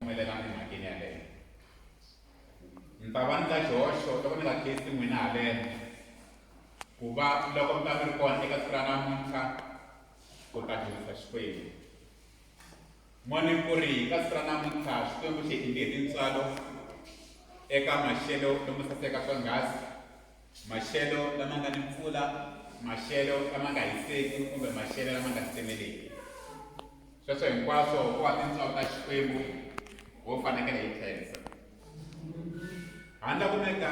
Humelela emhakeni yaleyo. Ni ta va ni ndla xihoxo loko ni nga khensi n'wina haleno ku va loko mi ta mi ri kona eka siku ra namuntlha ku ta dyondzisa Xikwembu. Moni ku ri ka siku ra namuntlha Xikwembu xi hi endle hi tintswalo eka maxelo lomo saseka swonghasi, maxelo lama nga ni mpfula, maxelo lama nga hiseki kumbe maxelo lama nga titimeleki. Sweswo hinkwaswo ko va tintswalo ta Xikwembu ho fanekele hi khensa. Handle kumeka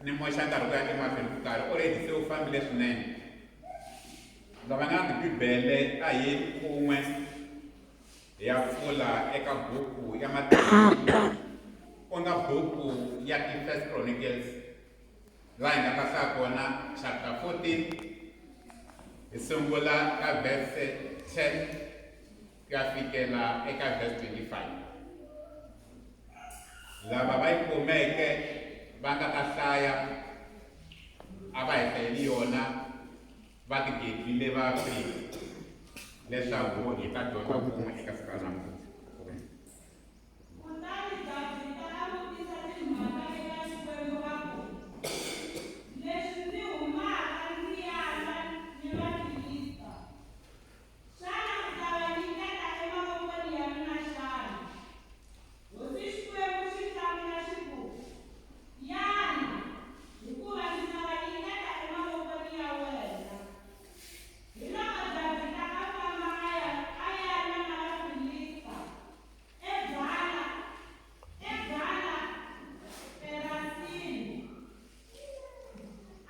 ni moxa nkarhi ku ya emahlweni ku karhi already se wu fambile swinene. Lava nga na tibibele a hi yeni kun'we hi ya pfula eka buku ya Matimu ku nga buku ya ti-First Chronicles laha hi nga ta hlaya kona chapter 14 hi sungula ka verse 10 ku ya fikela eka verse 25. Lava va yi kumeke va nga ta hlaya a va hi hlayeli yona va tigedlile va free leswaku hi ta dyondza kun'we eka siku ra namuntlha. Kutani Davhida a vutisa timhaka eka Xikwembu a ku, Leswi ndzi humaka ndzi ya lwa ni Vafilista, xana u ta va nyiketa emavokweni ya mina xana? Hosi Xikwembu xi hlamula xi ku, Yana, hikuva ndzi ta va nyiketa emavokweni ya wena. Hiloko Davhida a famba a ya a ya lwa na Vafilista. eBala, eBala Perasimi,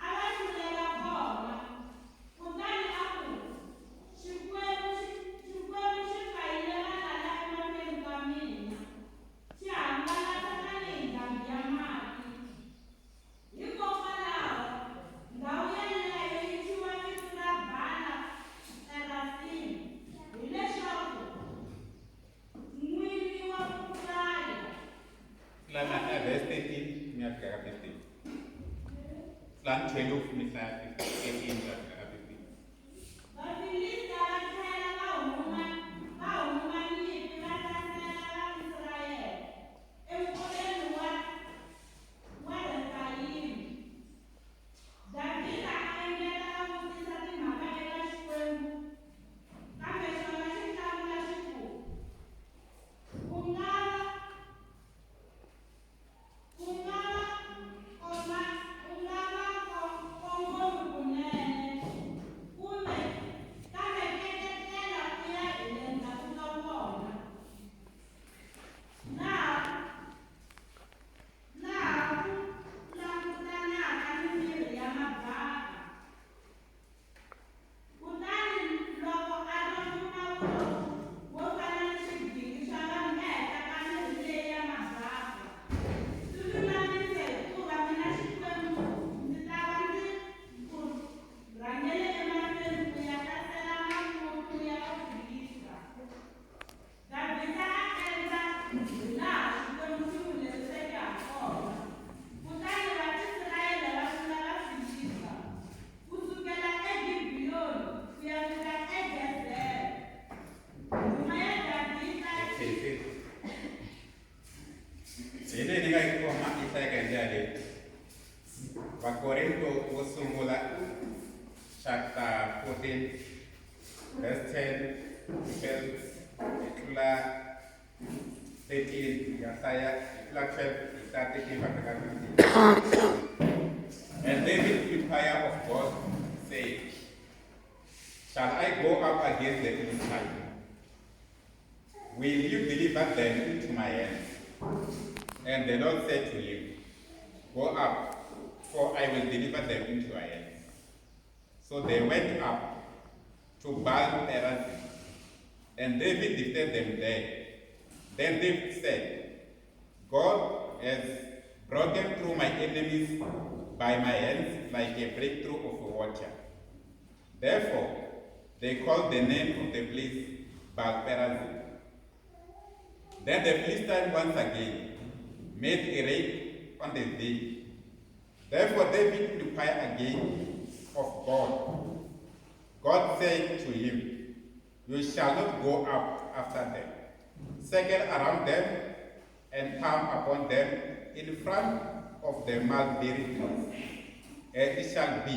a va hlulela kona. Kutani a ku, Xikwembu xi, Xikwembu xi fayile valala emahlweni ka mina, xi hangalasa tanihi ndhambi ya mati. Hikokwalaho, ndhawu yeleyo yi thyiwa vito ra Bala Perasimi, hileswaku, N'wini wa ku faya. Tlula na verse 13 mi ya fika ka 15. Tlulani 12 mi hlaya 13 mi ya fika ka 15. Vafilista va tlhela va huma va huma nyimpi va hlasela Vaisrayele enkoveni wa wa Refayimi. Davhida a engeta a vutisa timhaka eka Xikwembu, kambe xona xi hlamula xi ku, U nga va u nga va koma u nga va kongomi kunene, kumbe kambe keketela u ya hi le ndzhaku ka vona. Laha laha ku langutanaka ni mirhi ya mabaka. Kutani loko a twa mpfumawulo wo fana ni swigingi swa vanhu ehenhla ka mirhi leyi ya mabaka, swi lulamise hikuva mina Xikwembu ndzi ta va ndzi ku rhangele emahlweni ku ya hlasela mavuthu ya Vafilista. Davhida a endla hilaha Xikwembu xi n'wi leriseke hakona, kutani Vaisrayele va hlula Vafilista, ku sukela eGibiyoni ku ya fika eGezere. Ndhuma ya Davhida Hi leyi ni nga yi khoma yi hlayeka hi ndlela leyi. Vakorinto vo sungula chapter 14 verse 10 12 hi tlula 13 ya hlaya hi tlula 12 hi hlaya 13 va fika 15. And David inquired of God, saying, Shall I go up against the Philistines? Will you deliver them into my hands? And the Lord said to him, Go up, for I will deliver them into your hands. So they went up to Baal Perazim, and David defeated them there. Then David said, God has broken through my enemies by my hands like a breakthrough of water. Therefore, they called the name of the place Baal Perazim. Then the Philistine once again made a raid on the day. Therefore David inquired again of God. God said to him, You shall not go up after them. Circle around them and come upon them in front of the mulberry trees. And it shall be,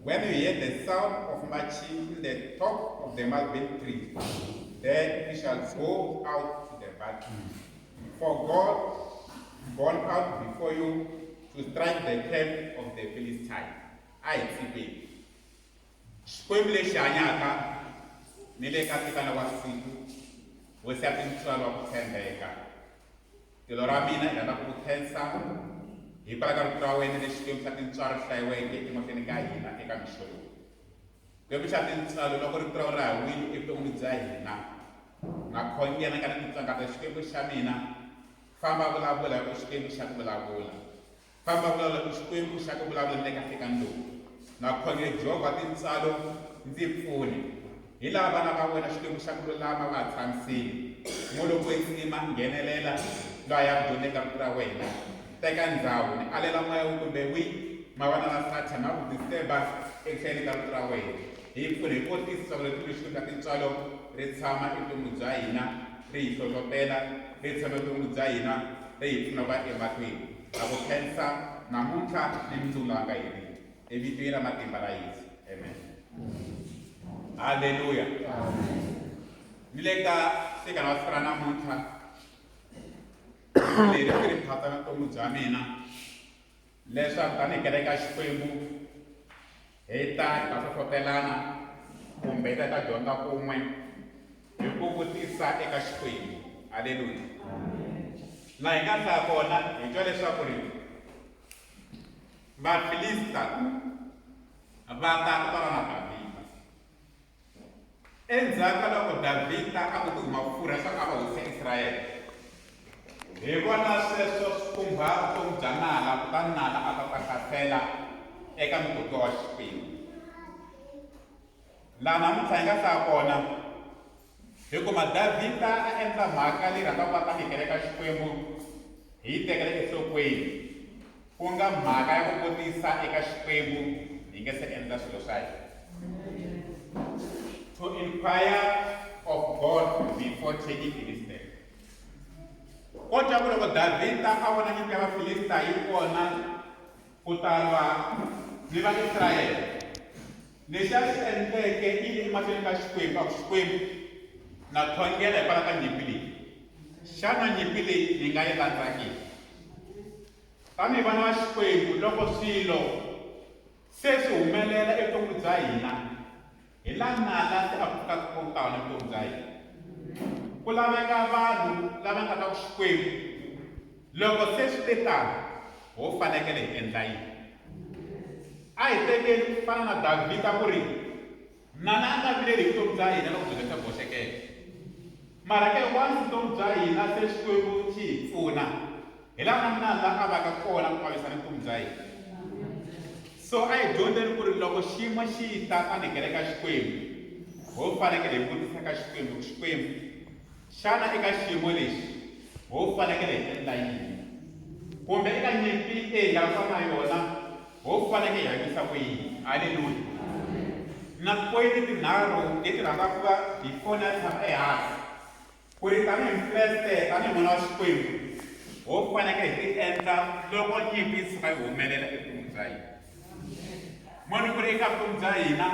when you hear the sound of marching in the top of the mulberry tree, then you shall go out to the battle. For God gone out before you to strike the camp of the Philistine. A hi tshikeni. Xikwembu lexi hanyaka ni le ka ntikana wa siku, Hosi ya tintswalo wa ku tshembeka. Tilo ra mina hi rhandza ku ku khensa hikwalaho ka rito ra wena lexi Xikwembu xa tintswalo xi hlayiweke emahlweni ka hina eka mixo lowu. Xikwembu xa tintswalo loko rito ra wena ra ha wile evuton'wini bya hina, na khongela ka ni titsongahata Xikwembu xa mina, famba vulavula hi ku Xikwembu xa ku vulavula. Famba vulavula ku Xikwembu xa ku vulavula ni le ka nhlikani lowu. Na khongela Jehovha tintswalo ndzi pfune. Hi laha vana va wena Xikwembu xa ku lulama va ha tshamisile. Moya lowo kwetsima nghenelela loyi a ya ku dyondzeni ka rito ra wena. Teka ndzhawu ni alela moya wu kumbe wi mavana na Sathana ma ku disturba eku hlayeni ka rito ra wena. Hi pfune hi kotisa leswaku rito leri Xikwembu xa tintswalo ri tshama evuton'wini bya hina, ri hi hlohlotela, ri tshama evuton'wini bya hina, ri hi pfuna ku ya emahlweni. Ha ku khensa namuntlha ni mundzuku laha nga heriki. Evitweni ra matimba ra Yesu. Amen. Haleluya. Ni le ka nhlekani wa siku ra namuntlha leri ri ri phata na vutomi bya mina leswaku tanihi kereke ya Xikwembu hi ta hi ta hlohlotelana kumbe hi ta hi ta dyondza kun'we hi ku vutisa eka Xikwembu. Haleluya. Laha hi nga hlaya kona hi twa leswaku ri Vafilista va ta ku ta lwa na Davhida. Endzhaku ka loko Davhida a ku mafurha leswaku a va hosi ya Israyele, hi vona sweswo swi khumba vutomi bya nala, kutani nala a ta ta hlasela eka mutotiwa wa Xikwembu. Laha namuntlha hi nga hlaya kona, hi kuma Davhida a endla mhaka leyi rhandzaka ku va tanihi kereke ya Xikwembu hi yi tekela enhlokweni, ku nga mhaka ya ku vutisa eka Xikwembu hi nge se endla swilo swa hina. To inquire of God before taking any step. Kodwa ku loko Davhida a vona nyimpi ya Vafilista yi kona ku ta lwa ni Vaisrayele, lexi a xi endleke i yile emahlweni ka Xikwembu a ku, Xikwembu, na khongela hikwalaho ka nyimpi leyi. Xana nyimpi leyi ni nga yi landza ke? Tanihi vana va Xikwembu, loko swilo se swi humelela evuton'wini bya hina, hi laha nala se a pfukaka kona evuton'wini bya hina. Ku laveka vanhu lava nga ta ku Xikwembu, loko se swi te tano, ho fanekele hi endla yini? A hi tekeni ku fana na Davhida ku ri nala a nga vileli hi vutomi bya hina loko byi nga se boxekeke. Mara ke once vutomi bya hina se Xikwembu xi hi pfuna, hi laha na nala a vaka kona ku vavisa ni vutomi bya hina. So a hi dyondzeni ku ri loko xiyimo xi ta tanihi kereke ya Xikwembu, ho fanekele hi vutisa ka Xikwembu ku Xikwembu, xana eka xiyimo lexi ho fanekele hi endla yini? Kumbe eka nyimpi leyi hi nga lwa na yona ho fanekele hi hanyisa ku yini? Haleluya. Na tipoyinti tinharhu leti rhandzaka ku va hi fona ya tshama ehansi. Ku ri tanihi Mukreste, tanihi n'wana wa Xikwembu, ho fanekele hi ti endla loko nyimpi yi tshuka yi humelela evuton'wini bya hina. Moni ku ri eka vutomi bya hina,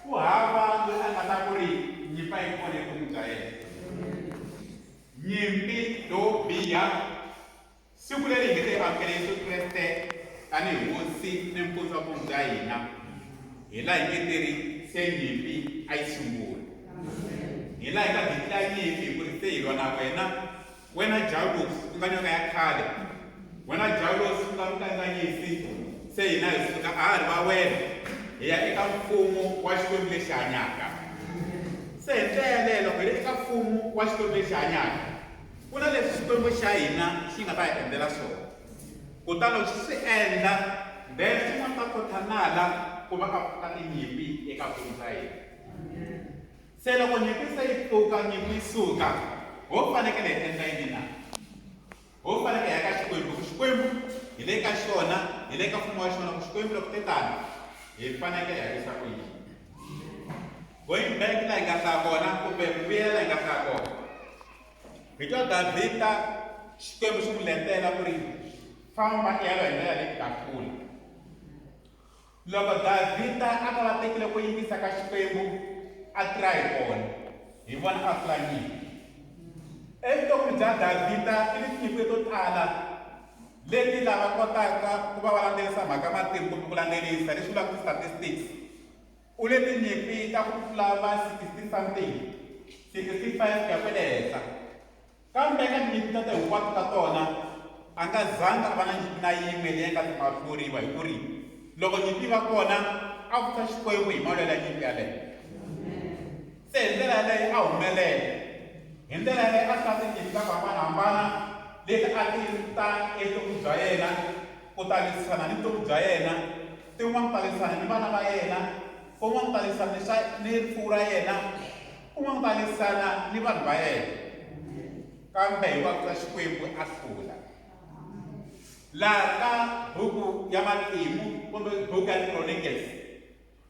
ku hava loyi a nga ta ku ri nyimpi a yi kona evuton'wini bya yena. Nyimpi lowo biha, siku leri hi nge te hi amukela Yesu Kreste tanihi Hosi ni Mupfuni wa vutomi bya hina, hi laha hi nge te ri se nyimpi a yi sungula. Hi laha hi nga declare nyimpi hi ku ri se hi lwa na wena, wena Jawulosi ku nga nyoka ya khale, wena Jawulosi ku nga mukanganyisi, se hina hi suka a ha ri va wena hi ya eka mfumo wa Xikwembu lexi hanyaka. Se hi ndlela yaleyo loko hi ri eka mfumo wa Xikwembu lexi hanyaka, Ku na leswi Xikwembu xa hina xi nga ta hi endlela swona. Kutani loko xi swi endla, then swin'wana ta kota nala ku va a pfuka tinyimpi eka vutomi bya hina. Se loko nyimpi se yi pfuka, nyimpi yi suka, ho fanekele hi endla yini na? Ho fanekele hi ya ka Xikwembu, ku Xikwembu hi le ka xona, hi le ka mfumo wa xona, ku Xikwembu loko te tano, hi fanekele hi hanyisa ku yini? Going back laha hi nga hlaya kona kumbe ku vuyela laha hi nga hlaya kona. Hi twa Davhida Xikwembu xi n'wi letela ku ri famba i ya lwa hi ndlela leyi ta hlula. Loko Davhida a ta va tekile ku yingisa ka Xikwembu a tirha hi kona, hi vona a hlula nyimpi. Evuton'wini bya Davhida i ni tinyimpi to tala leti lava kotaka ku va va landzelerisa mhaka matimu kumbe ku landzelerisa leswi vulaka ti-statistics. U le tinyimpi ta ku tlula va 60 something, 65 ku ya kwele henhla. Kambe eka tinyimpi teto hinkwato ka tona, a nga zanga a va na nyimpi na yin'we leyi a nga tshama a hluriwa, hi ku ri loko nyimpi yi va kona, a vutisa Xikwembu hi malwelo ya nyimpi yaleyo. Se hi ndlela yaleyo a humelela. Hi ndlela yaleyo a hlula tinyimpi ta ku hambana-hambana leti a ti ta evuton'wini bya yena ku ta lwisana ni vutomi bya yena, tin'wana ku ta lwisana ni vana va yena, kun'wana ku ta lwisana ni swa ni rifuwo ra yena, Kun'wana ku ta lwisana ni vanhu va yena, kambe hi ku Xikwembu a hlula. Laha ka buku ya matimu kumbe buku ya Chronicles,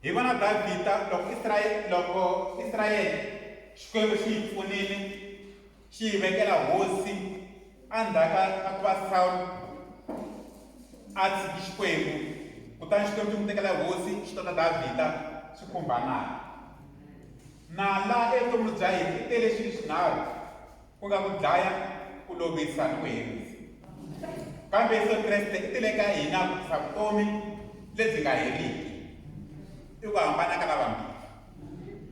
hi vona Davhida loko Israyele loko Israyele Xikwembu xi yi pfunile xi yi vekela hosi endzhaku ka ku va Saul a tshiki Xikwembu, kutani Xikwembu xi n'wi tekela hosi xi tota Davhida swi khumba nala. Nala evuton'wini bya hina i tele swilo swinharhu, ku nga ku dlaya, ku lovisa ni ku herisa. Kambe Yesu Kreste i tele ka hina ku tisa vutomi lebyi nga heriki. I ku hambana ka lavambirhi.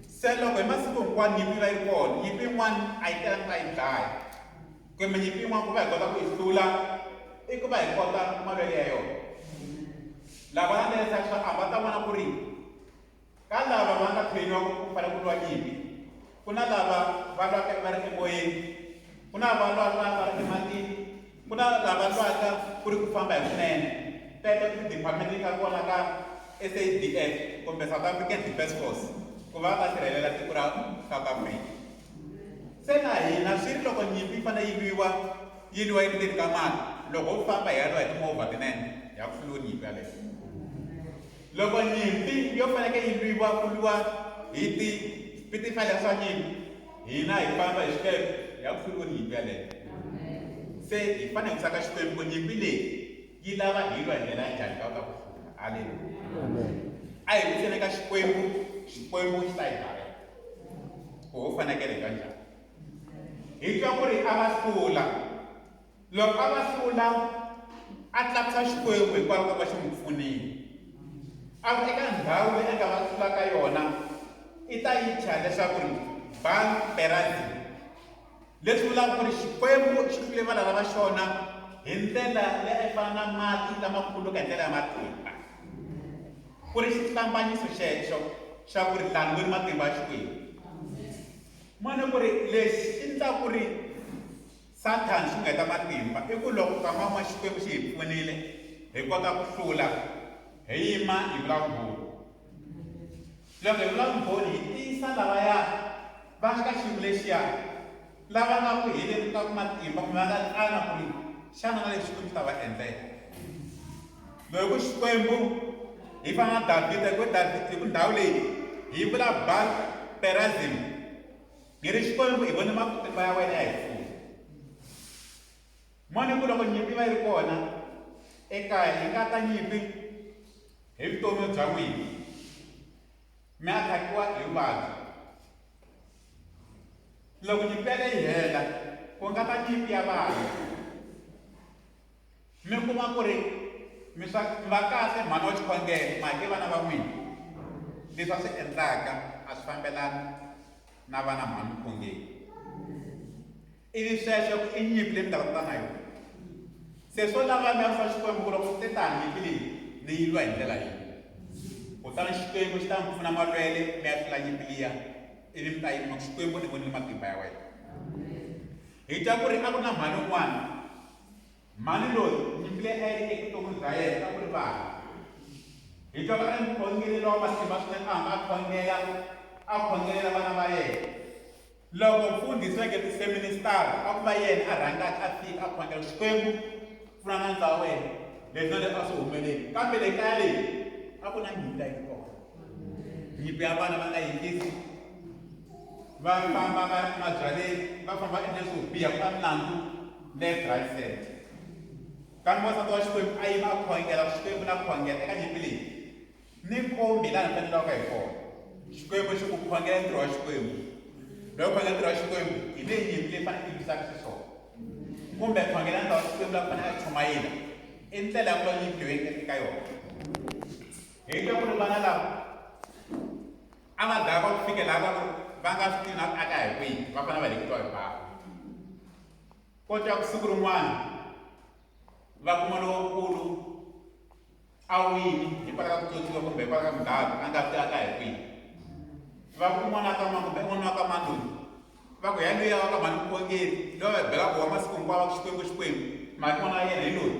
Se loko hi masiku hinkwawo nyimpi yi va yi ri kona, nyimpi yin'wana a yi telanga ku ta yi dlaya. Kumbe nyimpi yin'wana ku va hi kota ku yi hlula i ku va hi kota malwele ya yona. Lava landzelisaka swa a va ta vona ku ri ka lava va nga trainiwa ku fanele ku lwa nyimpi, ku na lava va lwaka va ri emoyeni, ku na va lwaka va ri ematini, ku na lava lwaka ku ri ku famba hi kunene. Teto i ti-department leti nga kona ka SADF kumbe South African Defence Force ku va va sirhelela tiko ra South Africa. Se na hina swi ri loko nyimpi yi fanele yi lwiwa, yi lwiwa yi ri ndzeni ka mati, loko ho famba hi ya lwa hi timovha tinene hi ya ku hluriwa nyimpi yaleyo. Loko nyimpi yo faneke yi lwiwa ku lwiwa hi ti pitifayila swa nyimpi, hina hi famba hi swikepe hi ya ku hluriweni nyimpi yaleyo. Se hi fanele hi vutisa ka Xikwembu ku nyimpi leyi yi lava hi lwa hi ndlela ya njhani ka ku ta ku hlula. Haleluya. A hi vutiseni ka Xikwembu, Xikwembu xi ta hi direct ku ho fanekele hi lwa njhani. Hi twa ku ri a va hlula. Loko a va hlula, a tlakusa Xikwembu hikwalaho ka ku va xi n'wi pfunile. A ku eka ndhawu leyi a nga va hlula ka yona, i ta yi thya leswaku ri Baal-Perazim, leswi vulaka ku ri Xikwembu xi hlule valala va xona hi ndlela leyi a yi fana na mati lama khuluka hi ndlela ya matimba. Ku ri xihlambanyiso xexo xa ku ri lani ku ri matimba ya Xikwembu. Mone ku ri lexi xi endla ku ri Sathana xi n'wi heta matimba i ku loko nkama wun'wana Xikwembu xi hi pfunile hi kota ku hlula, hi yima hi vula vumbhoni. Loko hi vula vumbhoni hi tiyisa lavaya va nga ka xiyimo lexiya, lava nga ku heleni ka matimba kumbe va nga tsana ku ri xana na leswi Xikwembu xi ta va endlela. Loko ku Xikwembu hi fana na Davhida hi ku hi ku ndhawu leyi hi vula Baal Perazim. Hi ri, Xikwembu, hi vone matimba ya wena ya hi pfuna. Mone ku loko nyimpi va yi ri kona ekaya, yi nga ta nyimpi hi vutomi bya n'wina, mi athakiwa hi vuvabyi. Loko nyimpi yaleyo yi hela, ku nga ta nyimpi ya vana. Mi kuma ku ri mi swa mi va kahle mhani wa xikhongelo ma ke vana va n'wina leswi va swi endlaka a swi fambelani na vana mhani mukhongeri ivi sweswo i nyimpi leyi mi nga ta ta na yona se swo lava mi ya swa Xikwembu ku loko swi te tani nyimpi leyi ni yi lwa hi ndlela yihi kutani Xikwembu xi ta mi pfuna malwele mi ya hlula nyimpi liya ivi mi ta yima ku Xikwembu ni vonile matimba ya wena hi twa ku ri a ku na mhani un'wana. Mhani loyi, nyimpi leyi a yi ri evuton'wini bya yena a ku ri vana. Hi twa va ri mukhongeri wa matimba swinene, a hamba a khongela, a khongelela vana va yena. Loko mfundhisi va nge tiseministara a ku va yena a rhangaka a fika a khongela, Xikwembu pfuna nandza wa wena, leswi na leswi a swi humeleli. Kambe le kaya leyi a ku na nyimpi a yi ri kona. Nyimpi ya vana va nga yingisi, va famba va ya emabyaleni, va famba va endla swo biha, ku nga milandzu. Left, right, center. Kambe wansati wa Xikwembu a yima a khongela Xikwembu na khongela eka nyimpi leyi. Ni kombi laha ni fanelaka hi kona. Xikwembu xi ku khongela ntirho wa Xikwembu. Loko khongela ntirho wa Xikwembu hi leyi nyimpi leyi fanele yi lwisaka xiswona. Kumbe khongela ntirho wa Xikwembu laha fanele a chumayela. I ndlela ya ku lwa nyimpi leyi eka yona. Hi twa ku ri vana lava a va dakwa ku fikela ka ku va nga swi tivi na ku aka hi kwihi va fanele va heleketiwa hi bava. Ko twa ku siku rin'wana va kuma lowukulu a wini hikwalaho ka ku tswotsiwa kumbe hikwalaho ka muganga a nga swi aka hi kwihi. Va ku un'wana ka mani kumbe un'wana wa ka mani loyi va ku ya luya wa ka mhani mukhongeri loyi va hi belaka wa masiku hinkwawo va ku Xikwembu Xikwembu mhani n'wana wa yena hi loyi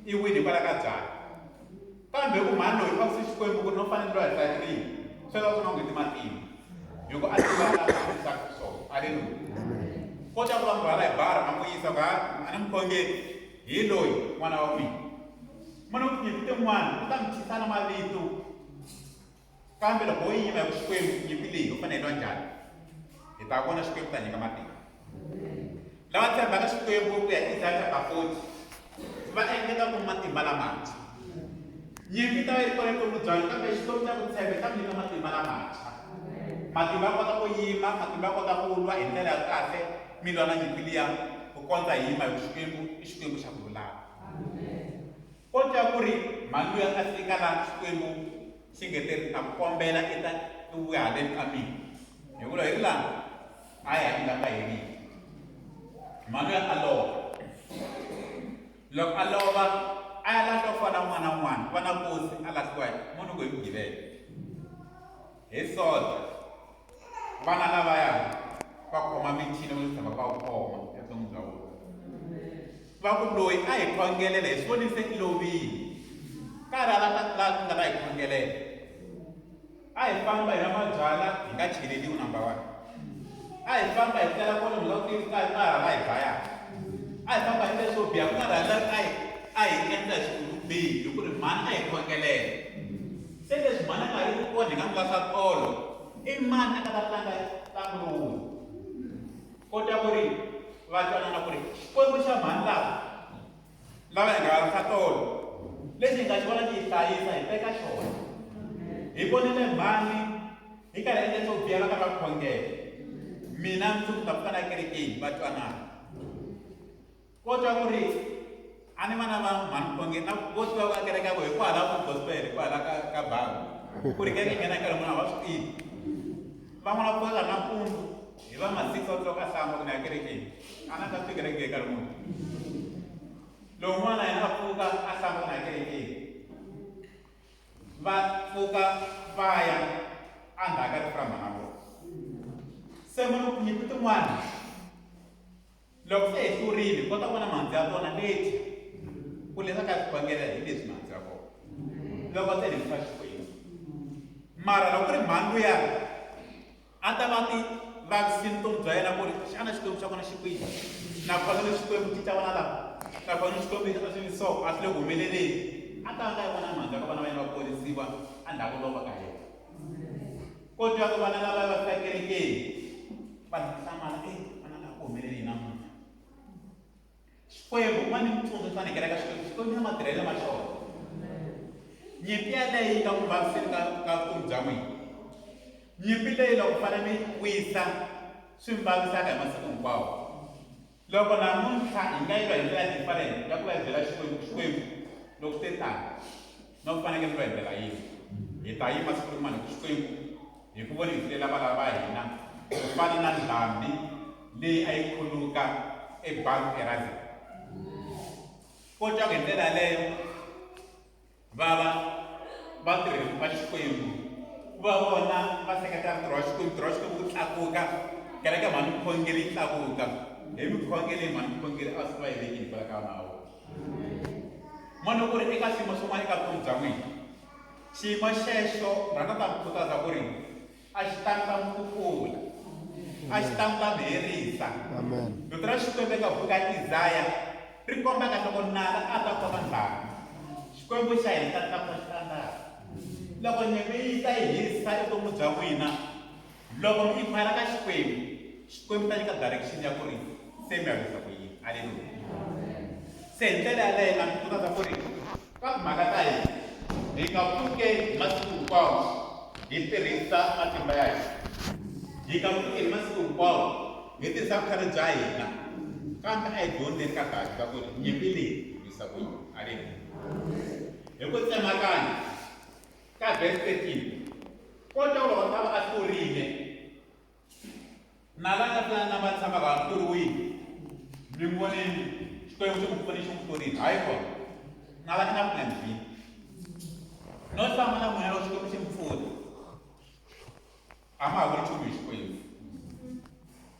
i wini hikwalaho ka byala. Kambe ku mhani loyi a ku si Xikwembu ku ri no fanele lwa hi sayirini sweswo a swi nga n'wi heti matimba hi ku a tiva laha a endlisaka xiswona. Aleluya. Ko ta ku va n'wi rhwala hi bara va n'wi yisa ku ha mhani mukhongeri hi loyi n'wana wa n'wina. Munhu ku tinyimpi tin'wana u ta mi thyisa na mavito kambe loko wo yima hi ku Xikwembu nyimpi leyi u fanele hi lwa njhani hi ta vona Xikwembu ta nyika matimba. Lava tshembaka Xikwembu ku ya Isaya chapter 40 va engeta ku matimba lamantshwa. Nyimpi ta va yi ri kona evuton'wini bya wena kambe Xikwembu xa ku tshemba xi ta ku nyika matimba lamantshwa. Matimba ya kota ku yima, matimba ya kota ku lwa hi ndlela ya kahle mi lwa na nyimpi liya ku kondza hi yima hi ku Xikwembu i Xikwembu xa ku lulama. Ko twa ku ri mhani luya a fika laha Xikwembu xi nge te ri ta ku kombela i ta i vuya haleni ka mina. Hi vula hi ri laha a hi hanyi laha nga heriki. Mhani luya a lova. Loko a lova a ya lahliwa ku fana na un'wana na un'wana, ku va na nkosi a lahliwa hi munhu ku hi Mugqivela. Hi Sonto vana lavaya va khoma michini va tshama va wu khoma evuton'wini bya vona. Va ku loyi a hi khongelela hi swi vonile se i lovile ka ha ri la la nga ta hi khongelela. A hi famba hi nwa mabyalwa hi nga cheleriwi number one. A hi famba hi tlela kona mhaka ku ka ka ha la hi dlayaka. A hi famba hi endla swo biha ku nga ri a hi a hi endla vubihi hi ku ri mhani a hi khongelela. Se leswi mhani a nga ri ki kona hi nga n'wi lahla tolo i mani a nga ta tlanga ntlangu lowu. Kota ku ri va twanana ku ri Xikwembu xa mhani lava lava hi nga lahla tolo lexi hi nga xi vona xi hi hlayisa hi teka xona. Hi vonile mhani hi karhi endla swo biha va karhi va khongela. Mina mundzuku ni ta pfuka ni ya kerekeni va twanana. Ko twa ku ri a ni vana va mhani mukhongeri na vo tiva ku a kereke ya ku hikwalaho ku gospel hikwalaho ka ka bangi ku ri kereke nghena hi nkarhi muni a va swi tivi. Van'wana va pfuka nampundzu hi va ma 6 o'clock a hlamba ku ni ya kerekeni a na nga swi kereke hi nkarhi muni. Lowun'wana yena a pfuka a hlamba ku ni ya kerekeni. Va pfuka va ya endzhaku ka rifu ra mhana vona. Se munhu tinyimpi tin'wana loko se hi hlurile hi kota ku vona mihandzu ya tona leti ku leswi a kha swi khongela hi leswi mihandzu ya kona loko se hi swa Xikwembu. Mara loko ku ri mhani luya a ta va ti vavisile vutomi bya yena ku ri xana Xikwembu xa kona xi kwihi nakona leswi Xikwembu cinca vana lava nakona Xikwembu a swi vi so a swi le ku humeleleni a ta nga yi vona mhaka ya ku vana va yena va ponisiwa endzhaku ko lova ka yena. Ko twa ku vana lava va fika ekerekeni vanhu va hlamala e vana lava ku humelele yini namuntlha. Xikwembu ku va ni mitsundzu swa ni kereke Xikwembu Xikwembu na matirhelo ma xona. Nyimpi yaleyo yi nga ku vaviseni ka ka vutomi bya n'wina. Nyimpi leyi loko fanele mi wisa swi mi vavisaka hi masiku hinkwawo. Loko namuntlha hi nga yi lwa hi ndlela different ya ku va hi byela Xikwembu Xikwembu loko swi te tani no fanekele mi lwa hi ndlela yihi. Hi ta yima siku rin'wana hi ku Xikwembu hi ku vona hi hlulela valala va hina ku fana na ndhambi leyi a yi khuluka eBaal-Perazim. Ko twa ku hi ndlela yaleyo va va vatirheli va Xikwembu ku va vona va seketela ntirho wa Xikwembu, ntirho wa Xikwembu wu tlakuka, kereke mhani mukhongeri yi tlakuka hi mikhongelo leyi mhani mukhongeri a swi va yi vekile kwala ka vana va vona. Mona ku ri eka swiyimo swin'wana eka vutomi bya n'wina xiyimo xexo rhanga ta mi khutaza ku ri a xi tanga ta mi kukula a xi tanga ta mi herisa. Rito ra Xikwembu eka buku ya Isaya ri komba kahle loko nala a ta khoma ndhambi Xikwembu xa hina ta tlakusa xitandati. Loko nyimpi yi ta yi hisa evuton'wini bya n'wina loko mi inquire ka Xikwembu Xikwembu ta nyika direction ya ku ri se mi ya lwisa ku yini. Aleluya. Se hi ndlela yaleyo na mi khutaza ku ri ka timhaka ta hina hi nga pfuke hi masiku hinkwawo hi tirhisa matimba ya hina. Hi nga pfuki hi masiku hinkwawo hi tirhisa vutlhari bya hina kambe a hi dyondzeni ka Davhida ku ri nyimpi leyi hi lwisa ku yini. Haleluya. Hi ku tsemakanya ka verse 13 kota loko a ta va a hlurile Nala a nga tlanga na va tshama va hluriwile. Mi n'wi vonile Xikwembu xi n'wi pfune xi n'wi hlurile. Hayi kona. Nala i na plan B. No tshama na n'wina loko Xikwembu xi mi pfuna. A ma ha vuli nchumu hi Xikwembu.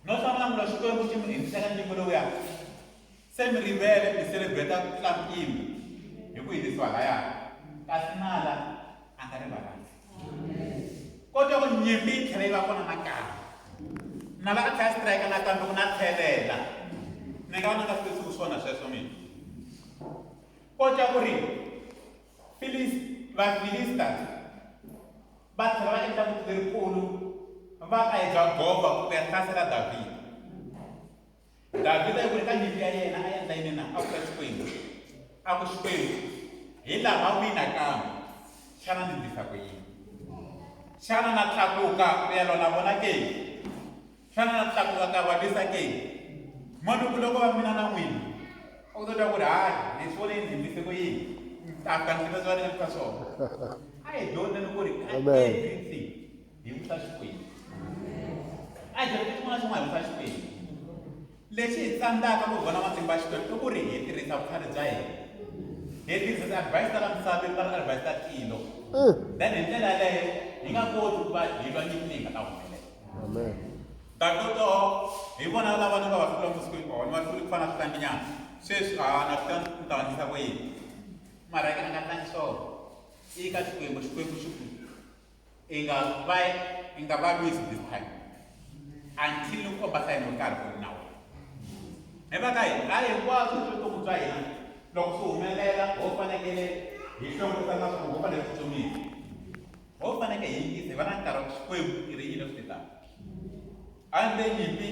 No tshama na n'wina Xikwembu xi mi hundzisela nyiko lowuya. Se mi rivele mi celebrate ku tlula mpimo hi ku yirisiwa laya. Kasi nala a nga rivalanga. Kodwa ku nyimpi yi tlhela yi va kona nakambe. Nala a tlhela strike nakambe ku na tlhelela. Ni nga va ni nga swi twisisi swona sweswo mina. Kodwa ku ri Vafilista va tlhela va endla vuthu lerikulu va ta hi bya gova ku ya hlasela Davhida. Davhida yi ku ri ka nyimpi ya yena a endla yini na? A ku ka Xikwembu, a ku, Xikwembu, hi laha va wina kambe, xana ndzi ndlisa ku yini? Xana na tlakuka ku ya lwa na vona ke? Xana na tlakuka ka va lwisa ke? Manuku loko va mina na n'wina, u ta twa ku ri hayi, ni swi vone ndzi ndlise ku yini? Ni ta fika ni tivisa ni nga swona. A hi dyondzeni ku ri ka everything hi vutisa Xikwembu. A hi dyondza xin'wana na xin'wana hi vutisa Xikwembu. Lexi hi tsandzaka ku vona matimba ya Xikwembu i ku ri hi tirhisa vutlhari bya hina. Hi tirhisa ti-advice ta la misaveni ku nga ri advice ta tilo. Then hi ndlela yaleyo hi nga koti ku va hi lwa nyimpi leyi nga ta humelela. Amen. Datoto hi vona lava ni nga va hlula masiku hinkwawo ni va hluli ku fana na switlanginyana. Sweswi a na swi ni ta va ndlisa ku yini. Mara a nga tlangi swona. I ka Xikwembu, Xikwembu xi ku i nga va i nga va lwisi this time until ni komba sayini yo karhi ku ri na wena hi va ka hina a hinkwaswo swi vutomi bya hina loko swi humelela ho fanekele hi hlongorisa na swona ho fanele tsutsumisa ho fanekele hi yingisa hi va na nkarhi wa ku Xikwembu i ri yini leswi titaka a ndle nyimpi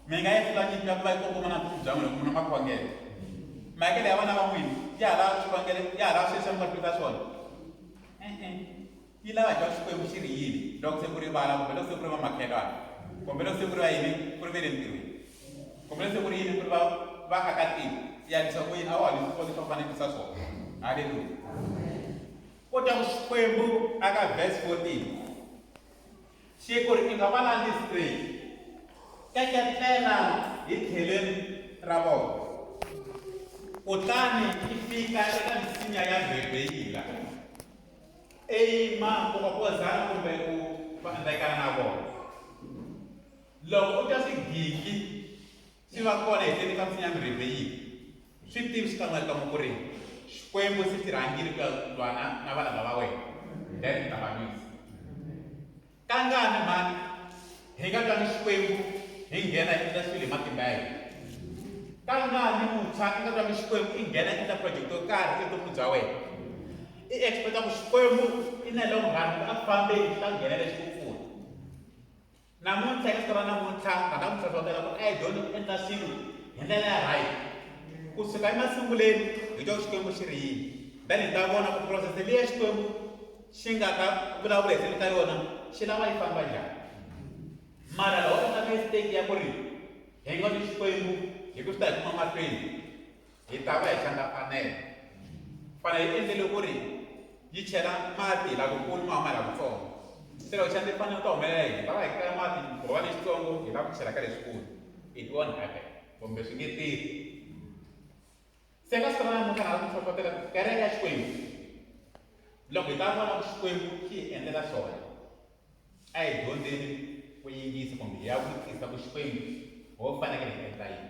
Mi nga yi hlula nyimpi ya ku va yi kongoma na vutomi bya n'wina kumbe na makhongelo. Mahekelo ya vana va n'wina ya ha lava swikhongelo, ya ha lava sweswi mi nga hlulisa swona. E-e, yi lava hi twa Xikwembu xi ri yini loko se ku ri vana kumbe loko se ku ri vamakhelwani kumbe loko se ku ri va yini ku ri ve le ntirhweni kumbe loko se ku ri yini ku ri va vaakatiko ya lwisa ku yini a wa ha lwisi swona leswi va fanele lwisa swona. Haleluya. Kota ku Xikwembu aka verse 14 Xi ku ri i nga va landzi straight, keketlela hi tlhelweni ra vona. Kutani i fika eka misinya ya rhebeyila, i yima ku okozana kumbe ku vandlekana na vona. Loko u twa swigingi swi va kona ehenhleni ka misinya ya mirhebeyila, swi tivi xikan'we-kan'we ku ri Xikwembu se xi rhangile ku ya lwa na na valala va wena, then u ta va lwisa. Kangani mhani hi nga twangi Xikwembu hi nghena hi endla swilo hi matimba ya hina? Kangani muntshwa i nga twangi Xikwembu i nghena i endla project yo karhi evuton'wini bya wena? I expect ku Xikwembu i na long run ku a ku fambeni xi ta nghenela xi ku pfuna. Namuntlha eka siku ra namuntlha rhandza ku hlohlotela ku a hi dyondzi ku endla swilo hi ndlela ya right kusuka emasunguleni hi twa ku Xikwembu xi ri yini then hi ta vona ku process leyi ya Xikwembu xi nga ta vulavula hi ka yona xi lava yi famba njhani mara loko endla mistake ya ku ri hi nga twi Xikwembu hi ku swi ta hi kuma mahlweni hi ta va hi xandla fanele fanele yi endlele ku ri yi chela mati hi la kukulu ma huma hi la kutsongo se loko xandla fanele u ta humelela yini ta va hi kaya mati gova lexitsongo hi la ku chela ka lexikulu it won't happen kumbe swi nge tirhi se ka siku ra namuntlha na ku hlohlotela kereke ya Xikwembu loko hi ta vona ku Xikwembu xi hi endlela swona a hi dyondzeni ku yingisa kumbe hi ya vutisa ku Xikwembu ho fanekele hi endla yini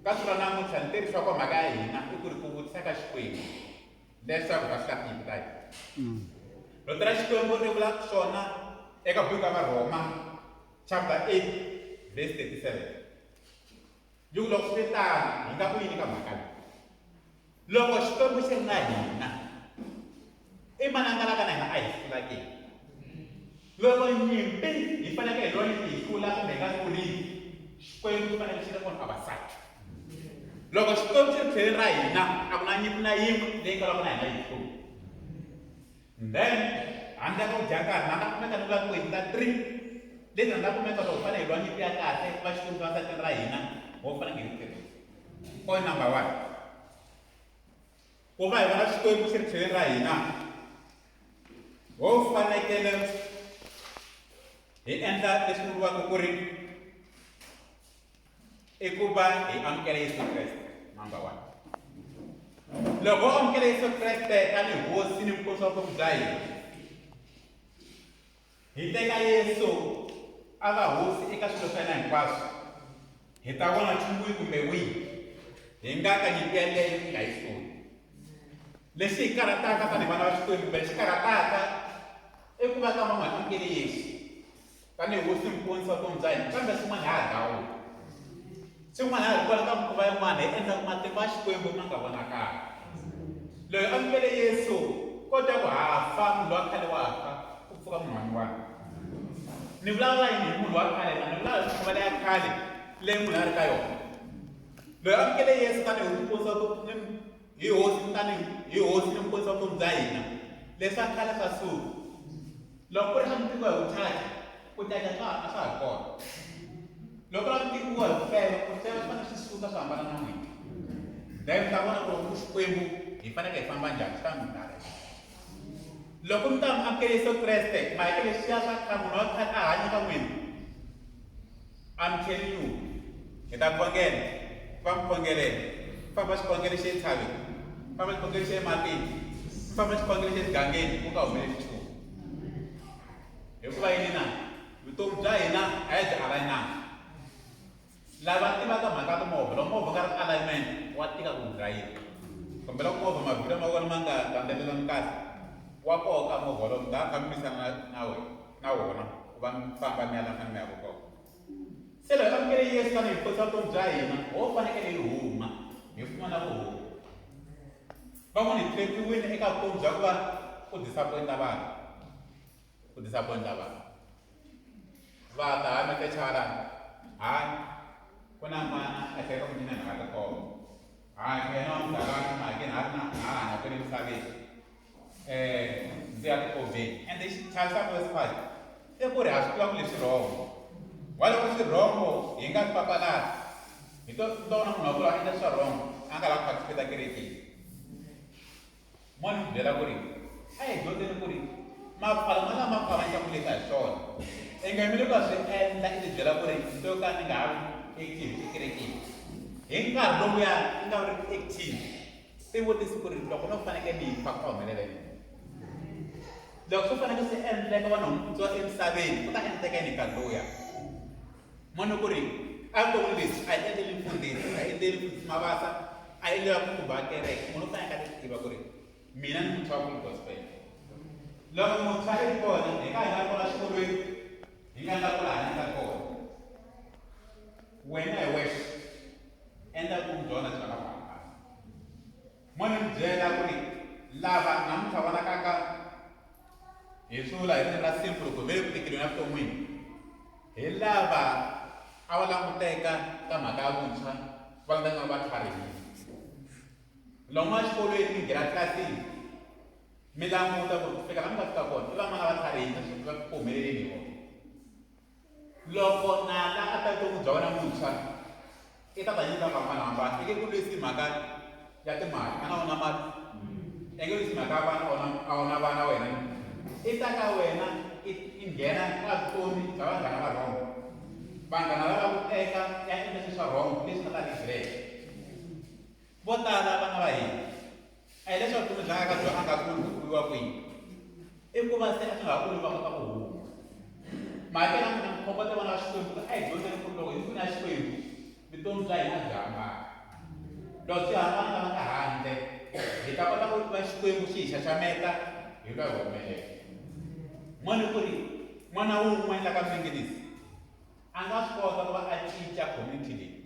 ka siku ra namuntlha ntirhisa kwa mhaka ya hina i ku ri ku vutisa ka Xikwembu leswaku ta hlula tinyimpi ta hina rito ra Xikwembu ri vula swona eka buku ya Varhoma chapter 8 verse 37 Yi ku loko swi ri tano, hi nga ku yini ka mhaka leyi? Loko Xikwembu xi ri na hina, i mani a nga laka na hina a hi hlula ke? Loko nyimpi hi faneleke hi lwa nyimpi hi hlula kumbe hi nga hluriwi, Xikwembu xi fanele xi ri on our side. Loko Xikwembu xi ri tlheleni ra hina a ku na nyimpi na yin'we leyi nga lwaka na hina yi hlula. Then handle ka ku dya nkarhi na nga kumeka ni vula ku hi ta 3 leti nga kumeka loko hi fanele hi lwa nyimpi ya kahle ku va Xikwembu xi va sateni ra hina ho fanele hi tirhisa. Point number 1. Ku va hi vona Xikwembu xi ri tlheleni ra hina ho fanekele hi endla leswi vuriwaka ku ri i ku va hi amukela Yesu Kreste number one. Loko ho amukela Yesu Kreste tanihi Hosi ni Muponisi wa vutomi bya hina, hi teka Yesu a va Hosi eka swilo swa hina hinkwaswo, hi ta vona nchumu wihi kumbe wihi hi nga ka nyimpi yaleyo hi nga yi hluli. Lexi hi karhataka tanihi vana va Xikwembu kumbe lexi karhataka i ku va ka va nga amukeli Yesu. Tanihi Hosi ni Muponisi wa vutomi bya hina, kambe swin'wana ha ha dawula. Swin'wana ha ha hikwalaho ka mikhuva yin'wana hi endla ku matimba ya Xikwembu ma nga vonakali. Loyi a amukele Yesu ko twa ku ha fa munhu wa khale wa fa, ku pfuka munhu wa nyuwana. Ni vulavula yini hi munhu wa khale na? Ni vulavula hi mikhuva leya khale leyi munhu a ri ka yona. Loyi a amukele Yesu tanihi Muponisi wa hi Hosi tanihi hi Hosi ni Muponisi wa vutomi bya hina, leswa khale swa suka. Loko ku ri a mi tiviwa hi ku caca, ku caca swa a swa ha ri kona. Loko a mi tiviwa hi ku hleva, ku hleva swi fanele swi suka swi hambana na n'wina. Then mi ta vona ku loko ku Xikwembu hi fanekele hi famba njhani, xi ta mi direct. Loko mi ta mi amukele Yesu Kreste, ma heke leswiya swa khale munhu wa khale a hanya ka n'wina. I'm telling you, hi ta khongela, va mi khongelela, famba xikhongelo xa entshaveni, famba xikhongelo xa ematini, famba xikhongelo xa exigangeni, ku nga humeleli nchumu. Hikuva yini na? Vutomi bya hina a hi byi alayinanga. Lava tivaka mhaka ya timovha, loko movha u nga ri alignment wa tika ku wu dirayivha. Kumbe loko movha mavhilwa ma wona ma nga landzelelani kahle, wa koka movha wolowo mi ta kha mi lwisana na wena na wona ku va mi famba mi ya laha mi fanele mi yaka kona. Se loko hi amukele Yesu tanihi Muponisi wa vutomi bya hina, ho fanekele hi huma, hi pfumala ku huma. Van'wana hi trap-iwile eka vutomi bya ku va ku disappoint-a vanhu, ku disappoint-a vanhu. Va ta ha mete chala, hayi ku na n'wana a hleka ku mina ni ha ri kona. Hayi yena wa muzalwana mhakeni ha ri na ha hanya kwele misaveni. Ndzi ya ku obey ende xi chavisaka worst part i ku ri ha swi tiva ku leswi wrong wa loko swi wrong hi nga swi papalati hi to to vona munhu wa kula a endla swa wrong a nga lavi ku participate kerekeni mo ni byela ku ri a hi dyondzeni ku ri mapfalo ma lama kavanyisa ku leta hi swona i nga yimeli ku ya swi endla i ti byela ku ri to ka ni nga ha vi active ekerekeni hi nkarhi lowuya i nga ri active Tivutisi ku ri, Loko no fanekele ni fa, ku ta humelela yini? Loko swo fanekele swi endleka vanhu hundziwa emisaveni, ku ta endleka yini hi nkarhi lowuya? Mona ku ri, evuton'wini lebyi a hi endleli mfundhisi, a hi endleli mfundhisi Mabasa, a hi endleli vakulukumba va kereke. Munhu u fanekele a ti tiva ku ri, mina ni muntshwa wa full gospel. Loko muntshwa i ri kona, hi nga hi nga kona xikolweni, hi nga nga kula hanyaka kona. Wena hi wexe, endla vutomi bya wena byi va na ku hambana. Mo ni mi byela ku ri lava namuntlha vonakaka hi swi vula hi ririmi ra simple ku ve le ku tikeriweni evuton'wini hi lava a va languteka ka mhaka ya vuntshwa va languteka va tlharihile. Loko mi ya xikolweni mi nghena tlilasini mi languta ku ri ku fika la mi nga fika kona i van'wana va tlharihile va ku humeleleni hi vona. Loko nala a ta vutomi bya wena vuntshwa, i ta ta nyika ku hambanahambana. I nge ku lwisi mhaka ya timali, a na wona mali. I nge lwisi mhaka ya vana, a wu na vana wena. I ta ka wena i i nghena ka vutomi bya vanghana va wrong. Vanghana lava ku teka ya endla swilo swa wrong leswi nga ta regret. Vo tala vana va hina a hi leswaku vutomi bya ka byona a nga kuli ku yiwa kwihi. I ku va se a swi nga ha olovi va kota ku huma. Mhaka ya mina khongotela vana va Xikwembu ku a hi dyondzeni ku ri loko hi pfuna Xikwembu vutomi bya hina byi hambana. Loko byi hambana na va ka handle hi ta kota ku va Xikwembu xi hi xaxameta hi lwa hi humelela. N'wana ku ri n'wana wun'we la ka Minginisi a nga swi kota ku va a cinca community leyi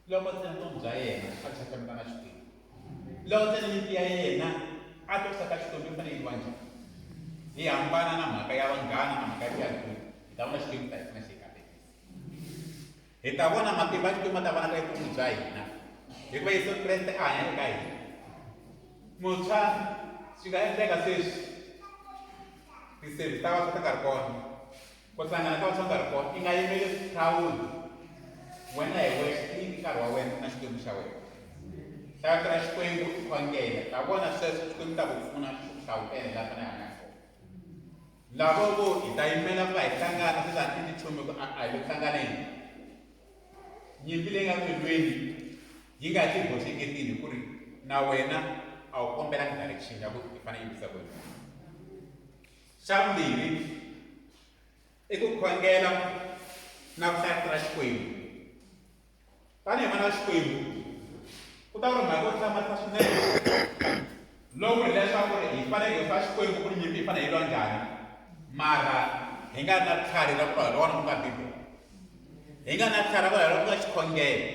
loko ntsena vutomi bya yena a byi xaxameta na Xikwembu. Loko ntsena nyimpi ya yena a twisisa ka Xikwembu yi fanele yi va njhani. Hi hambana na mhaka ya vanghana na mhaka ya ku ya kwihi, hi ta vona Xikwembu ta hi pfuna xi hi katekisa. Hi ta vona matimba ya Xikwembu ma ta vonaka evuton'wini bya hina. Hikuva Yesu Kreste a hanya eka hina. Muntshwa swi nga endleka sweswi ti-service ta vantshwa ti nga ri kona, ku hlangana ka vantshwa nga ri kona, i nga yimeli crowd. Wena hi wexe i nyiki nkarhi wa wena na Xikwembu xa wena. Hlaya ra Xikwembu i khongela, ta vona sweswo Xikwembu ta ku pfuna xi ku hlawutela laha fanele hanya kona. Lavo vo hi ta yimela ku va hi hlangana sweswi a ni nchumu ku a hi le ku hlanganeni. Nyimpi leyi nga ku lweni yi nga ti boxeketini hi ku ri na wena a wu kombelangi direction ya ku i fanele yi yimisa ku yini. Xa vumbirhi i ku khongela na ku hlaya Rito ra Xikwembu. Tanihi vana va Xikwembu ku ta ku ri mhaka yo hlamarisa swinene loko ku ri leswaku ri hi fanele hi swa Xikwembu ku ri nyimpi hi fanele hi lwa njhani mara hi nga ri na tlhari ra ku lwa hi rona ku nga Bibele. Hi nga na tlhari ra ku lwa hi rona ku nga xikhongelo.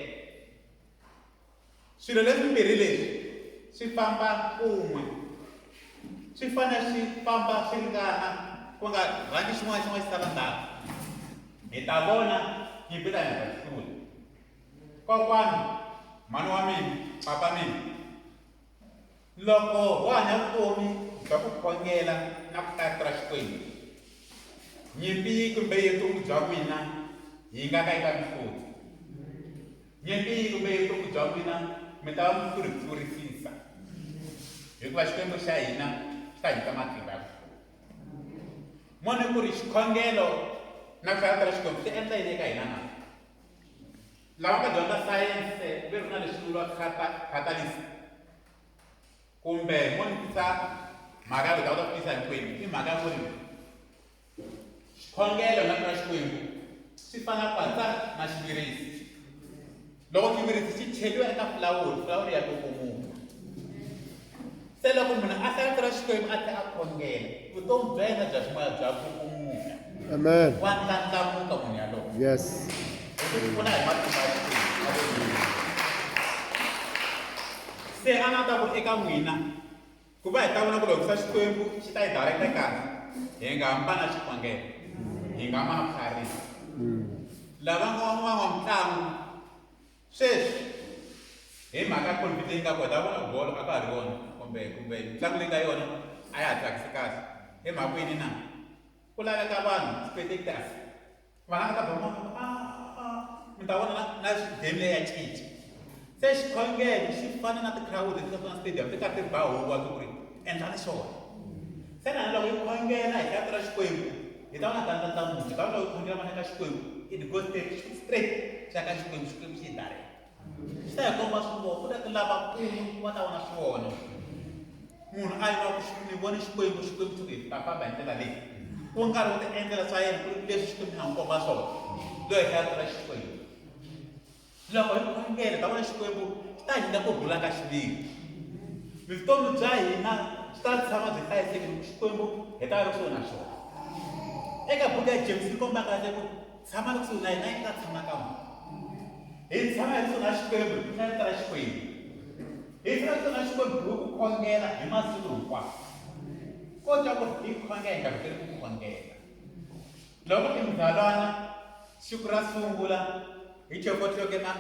Swilo leswimbirhi leswi swi famba kun'we. Swi fanele swi famba swi ringana ku nga rhangi xin'wana xin'wana xi sala ndzhaku. Hi ta vona nyimpi ta hina ta hlula. Kokwani, mhani wa mina, papa mina, loko ho hanya vutomi bya ku khongela na ku hlaya ra Xikwembu, nyimpi kumbe vutomi bya n'wina yi nga ka yi nga mi hluli. Nyimpi kumbe vutomi bya n'wina mi ta va mi hluri hlurisisa hikuva Xikwembu xa hina xi ta nyika matimba ya ku hlula. Mone ku ri xikhongelo na ku hlaya ra Xikwembu swi endla yini eka hina na? Lava nga dyondza sayense ve ri na leswi vuriwaka catalyst kumbe mo ni tisa mhaka ya ku ta kota ku tisa hinkwenu i mhaka ya ku ri Xikhongelo na ra Xikwembu swi fana patsa na xivirisi. Loko xivirisi xi cheliwa eka fulawuri, fulawuri ya kukumuka. Se loko munhu a hlaya ra Xikwembu a tlhela a khongela, vutomi bya yena bya ximoya bya kukumuka. Amen. Wa ndlandlamuka munhu yaloye. Yes. Hi ku pfuna hi matimba ya Xikwembu. Haleluya. Se a na ta ku eka n'wina Ku va hi ta vona ku loko xa Xikwembu xi ta hi directa kahle, hi nga hambana xikhongelo, hi nga hambana vutlharisa. Lava nga van'wamintlangu sweswi hi mhaka ya confidence leyi nga kona, ta vona bolo a ka ha ri yona kumbe kumbe mitlangu leyi nga yona a ya ha tsakisi kahle. Hi mhaka ku yini na? Ku laveka vanhu spectators. Vana va ta ba mavoko a a mi ta vona na na game leyi ya cinca. Se xikhongelo xi fana na ti-crowd leti nga kona stadium ti karhi ti ba huwa ti ku ri endlani swona. Se na hina loko hi khongela hi ta ra Xikwembu hi ta vona ta ta munhu hi ta vona loko hi khongela vana ka Xikwembu it goes straight straight xa ka Xikwembu Xikwembu xi hi direct. Xi ta hi komba swivono ku ta ti lavakulu va ta vona swivono. Munhu a yiva ku ni vone Xikwembu, Xikwembu xi ku hi ta famba hi ndlela leyi. Ku nga ri ku ti endlela swa yena ku ri leswi Xikwembu xi nga n'wi komba swona. Loyi hi hlaya ra Xikwembu. Loko hi khongela ta vona Xikwembu xi ta hi nyika ku rhula ka xiviri. Vutomi bya hina byi ta tshama byi hlayisekile ku Xikwembu hi ta va ri kusuhi na xona. Eka buku ya James yi komba kahle ku tshama ri kusuhi na yena yi ta tshama ka n'wina. Hi tshama hi kusuhi na Xikwembu hi hlaya ra Xikwembu. Hi tshama kusuhi na Xikwembu hi ku khongela hi masiku hinkwawo. Ko twa ku ri hi khongela hi nga rhukeli ku khongela. Loko i mzalwana siku ra sungula hi 12 o'clock na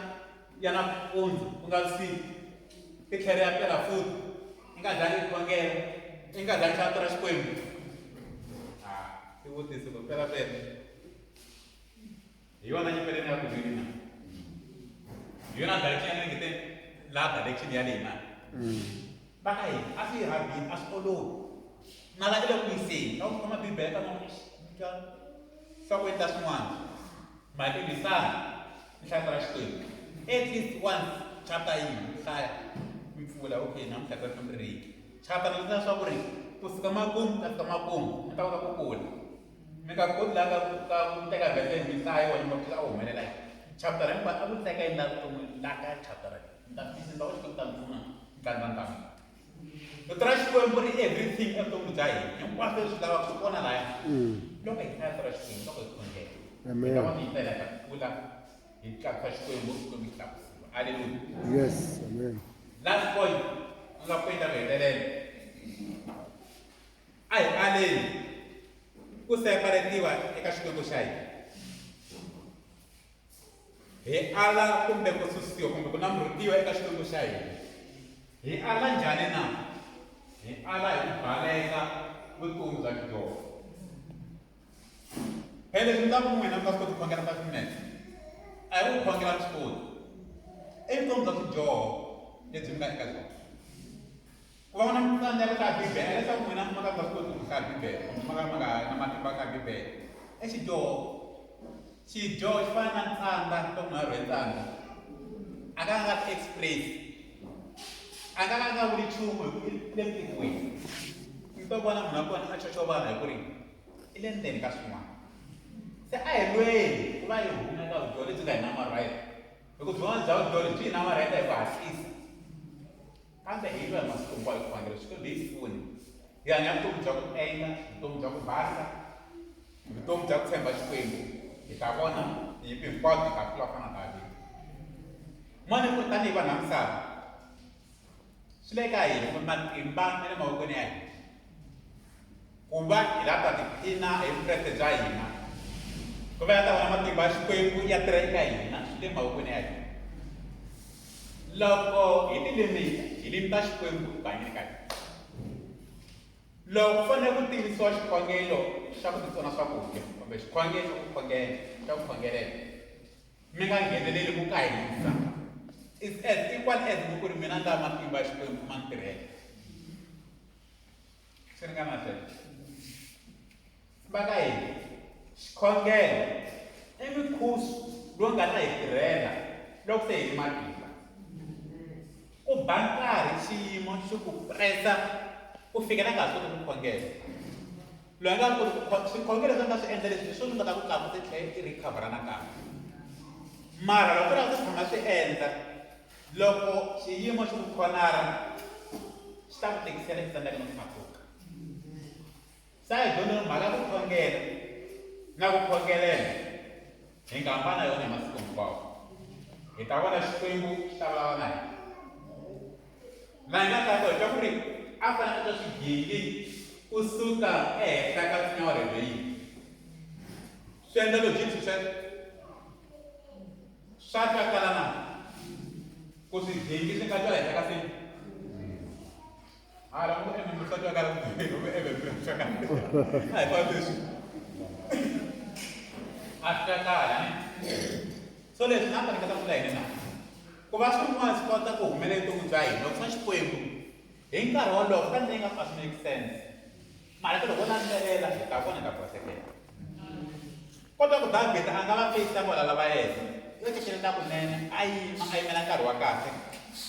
ya nampundzu ku nga vusiku ti tlhela ya pela futhi i nga zangi i khongela i nga zangi hlaya ra Xikwembu. Ah, ti vutise ku pela pela. Hi yona nyimpi leyi ni nga ku lweni na. Hi yona direction ya ni la direction ya leyi na. Va ka hina a swi habini a swi olovi. Nala i le ku yiseni ka ku khoma Bibele ka n'wana twa swa ku endla swin'wana. Mhaka i lwisana ni hlaya ra Xikwembu. At least once chapter yin'we hlaya mi pfula okay namuntlha ta ri ri chapter na leswi swa ku ri kusuka makumu ka fika makumu mi ta kota ku kula. Mi nga koti la ka ka ku teka vhese mi hlaya yona mi tlhela u humelela yini chapter hinkwayo a ku teka yini la vuton'wini la ka chapter leyi mi ta mi ta Xikwembu ta mi pfuna mi ta ndlandlamuka rito ra Xikwembu ri everything evuton'wini bya hina hinkwaswo leswi lavaka swi kona laya loko hi hlaya rito ra Xikwembu loko hi khongela hi ta va mi yisa hi ta kula hi tlakusa Xikwembu Xikwembu xi tlakusiwa aleluya yes amen last point ku nga point ya ku hetelela A hi aleni ku separetiwa eka Xikwembu xa hina. Hi ala kumbe ku susiwa kumbe ku namurhutiwa eka Xikwembu xa hina. Hi ala njhani na? Hi ala hi ku baleka vutomi bya xidyoho. Phela leswi ndza ku n'wina mi nga swi koti ku khongela 5 minutes, a hi ku khongela mi swi koti, i vutomi bya swidyoho lebyi mi nga eka byona. Ku va na mi tsandzeka ku hlaya Bibele leswaku n'wina mi nga swi koti ku hlaya Bibele kumbe mi nga mi nga na matimba ku hlaya Bibele, i xidyoho. Xidyoho xi fana na ntsandza. Loko munhu a rhwele ntsandza, a nga nga ti express, a nga nga nga vuli nchumu hi ku i le ku tikiweni. Mi to vona munhu wa kona a chochovana hi ku ri i le ndzeni ka swin'wana. Se a hi lweni ku va hi huma eka vudyoho lebyi nga hi namarhela, hi ku byin'wana bya vudyoho lebyi hi namarhela hi ku hatlisa, kambe hi lwa hi masiku hinkwayo ku khongela Xikwembu hi pfuni hi hanya vutomi bya ku tenga, vutomi bya ku basa, vutomi bya ku tshemba Xikwembu. Hi ta vona tinyimpi hinkwato, hi ta hlula ku fana na Davhida. N'wana ku ri tanihi vanhu va misava, swi le ka hina kumbe matimba ya le mavokweni ya hina ku va hi lava ta tiphina hi vukreste bya hina, ku va ya ta vona matimba ya Xikwembu ya tirha eka hina, swi le mavokweni ya hina. Loko hi tilimita, hi limita Xikwembu ku hanyeni ka hina. Loko ku fanele ku tivisiwa xikhongelo xa ku titsona swakudya kumbe xikhongelo xa ku khongela xa ku khongelela, mi nga ngheneleli ku kahisa, is as equal as ku ri mina nga matimba ya Xikwembu ma ni tirhela. Swi ringana sweswo. Va ka hina, xikhongelo i mukhusu lowu nga ta hi tirhela loko se hi ri matimba. Ku ba nkarhi xiyimo xi ku pressa ku fikela nga ha swi koti ku khongela. Loyi a nga koti ku swikhongelo leswi a nga swi endla, leswi hi swona swi nga ta ku tlakusa i tlhela i recover nakambe. Mara loko u lava ku tshama swi endla, loko xiyimo xi ku khonara, xi ta ku tikisela, i tsandzeka no tlakuka. Se a hi dyondzeni mhaka ya ku khongela na ku khongelela, hi nga hambana yona hi masiku hinkwawo. Hi ta vona Xikwembu xi ta vulavula na hina. Laha hi nga hlaya kona hi twa ku ri a fanele a twa swigingi kusuka ehenhla ka nsinya wa rhebeyi. Swi endla logic sweswo? Swa twakala na ku swigingi swi nga twala henhla ka nsinya? Hala ku eme swa twakala ku eme swa twakala. A hi fambi leswi. A swi twakala ne? So leswi na fanekele ku vula yini na? Ku va swin'wana swi kota ku humelela evuton'wini bya hina loko swa Xikwembu hi nkarhi wolowo swi ta endla ingaku a swi make sense. Mara ke loko wo landzelela hi ta vona hi ta bosekela. Kota ku Davhida a nga va feyisa valala va yena. U ehleketa kunene a yima a yimela nkarhi wa kahle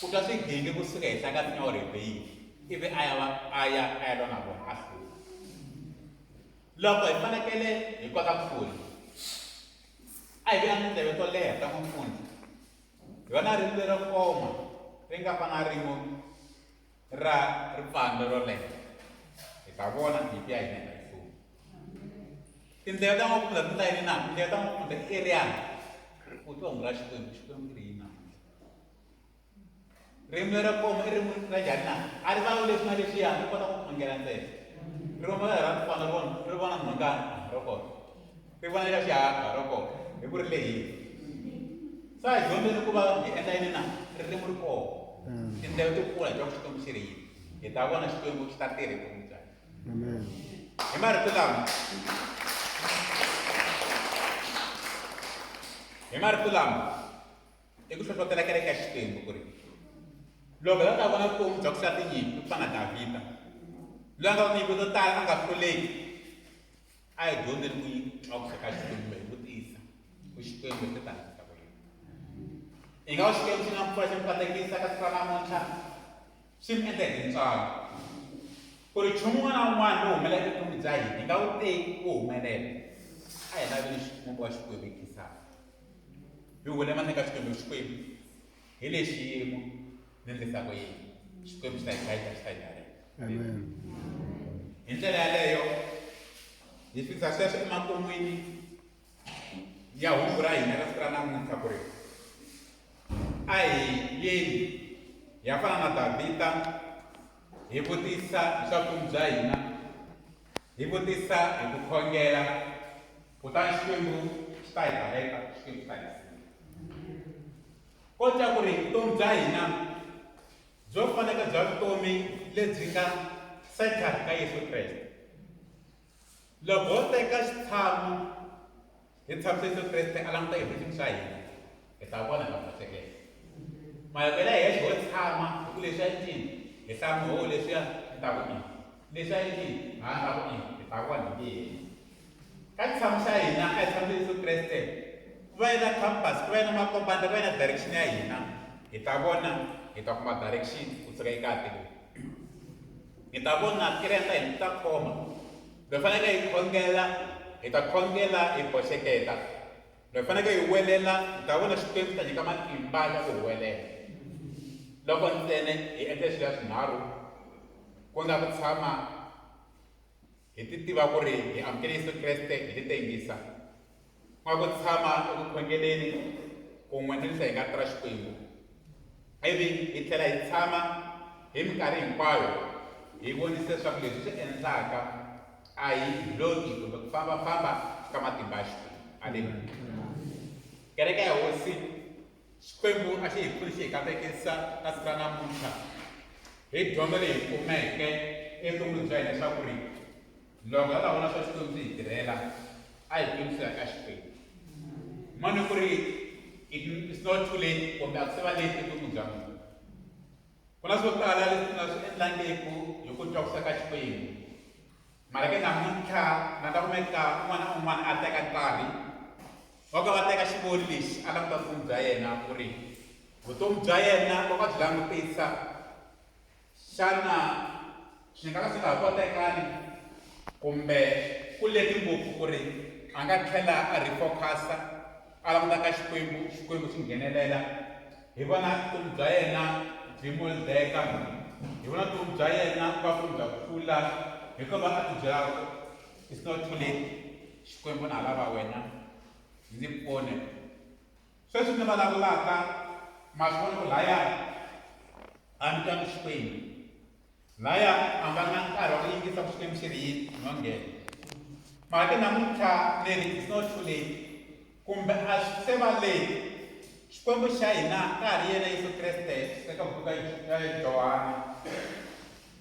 ku twa swigingi kusuka henhla ka nsinya wa ribeyini ivi a ya va a ya a ya lwa na vona a hlula. Loko hi fanekele hi kota ku hlula, a hi vi na tindleve to leha ta n'wampfundla, hi va na ririmi lero koma ri nga fana na rin'we ra ripfalo ro leha, hi ta vona nyimpi ya hina hi ta yi hlula. Tindleve ta n'wampfundla ti ndla yini na? Tindleve ta n'wampfundla i eriana u twa hungu ra Xikwembu, Xikwembu i ri yini namuntlha. Ririmi lero koma i ririmi ra njhani na? A ri vulavuli leswi na leswiya, ri kota ku khongela ntsena. Ri vona ra fana ri vona ri vona nhongani ro kota. Ri vona eka xihaha ro kota hi ku ri lehile. Se a hi dyondzeni ku va hi endla yini na? Ririmi ri kona. Tindleve ti pfula hi twa ku Xikwembu xi ri yini. Hi ta vona Xikwembu xi ta tirha evuton'wini bya hina. Amen. Hi marito lama, hi marito lama i ku hlohlotela kereke ya Xikwembu ku ri loko hi ta vona vutomi bya ku hlula tinyimpi ku fana na Davhida loyi a nga tinyimpi to tala a nga hluleki, a hi dyondzeni ku yi tlakusa ka Xikwembu hi vutisa ku Xikwembu xi ta endlisa ku yini. I nga Xikwembu xi nga mi pfuna xi mi katekisa ka siku ra namuntlha, xi mi endla hi tintswalo ku ri nchumu wun'wana na wun'wana lowu humelelaka evuton'wini bya hina hi nga wu teki wu humelela. A hi laveni Xikwembu wa Xikwembu hi khinsana, hi hule mahlweni ka Xikwembu. Xikwembu hi le xiyimo ni endlisa ku yini? Xikwembu xi ta hi guide, xi ta hi direct. Amen. Hi ndlela yaleyo hi fikisa sweswo emakun'wini ya hungu ra hina ra siku ra namuntlha ku ri a hi yeni hi ya fana na Davhida, hi vutisa hi swa vutomi bya hina, hi vutisa hi ku khongela, kutani Xikwembu xi ta hi direct, Xikwembu xi ta hi siya. Ko twa ku ri vutomi bya hina byo faneka bya vutomi lebyi nga centered ka Yesu Kreste. Loko ho teka xitshamo hi tshamisa Yesu Kreste a languta everything swa hina, hi ta vona hi ta boxekela. Mara loko yena hi yexe ho tshama hi ku leswiya i ncini, hi hlamula ho leswiya ni ta ku i, leswiya i ncini, ha ni ta ku i, hi ta vona hi nge heli. Ka xitshamo xa hina a hi tshamise Yesu Kreste, ku va yena compass, ku va yena makombandla, ku va yena direction ya hina, hi ta vona hi ta kuma direction kusuka eka loyi. Hi ta vona tirheni ta hina ti ta khoma. Loko hi fanekele hi khongela, hi ta khongela hi boxeketa. Loko hi fanekele hi huwelela, hi ta vona Xikwembu xi ta nyika matimba ya ku huwelela. Loko ntsena hi endle swilo swinharhu, ku nga ku tshama hi ti tiva ku ri hi amukele Yesu Kreste hi ti tengisa, ku nga ku tshama eku khongeleni kun'we ni leswi hi nga ra Xikwembu, ivi hi tlhela hi tshama hi minkarhi hinkwayo hi vonise leswaku leswi swi endlaka a hi bloki kumbe ku fambafamba ka matimba ya Xikwembu. Aleluya. Kereke ya Hosi, Xikwembu a xi hi pfuni xi hi katekisa ka siku ra namuntlha hi dyondzo leyi hi kumeke evuton'wini bya hina leswaku ri loko hi ta vona swa Xikwembu swi hi tirhela a hi pimisa ka Xikwembu. Mani ku ri it's not too late kumbe a ku se va late evuton'wini bya munhu. Ku na swo tala leswi nga swi endlangiku hi ku twakusa ka Xikwembu. Mara ke namuntlha na ta kumeka un'wana na un'wana a teka nkarhi wa ku va teka xivoni lexi a languta vutomi bya yena ku ri vutomi bya yena loko a byi langutisa xana swi nga ka swi nga ha kotekani kumbe ku leti ngopfu ku ri a nga tlhela a refocus-a a languta ka Xikwembu, Xikwembu xi nghenelela hi vona vutomi bya yena byi moldeka, hi vona vutomi bya yena ku va vutomi bya ku hlula hikuva a tibyela ku it's not too late Xikwembu na ha lava wena ndzi pfune. Sweswi ni vulavulaka ma swi vona ku laya a ni twangi Xikwembu laya a va na nkarhi wa ku yingisa ku Xikwembu xi ri yini no nghena. Mara ke namuntlha ni ri it's not too late kumbe a swi se va late Xikwembu xa hina ka ha ri yena Yesu Kreste eka buku ya Johani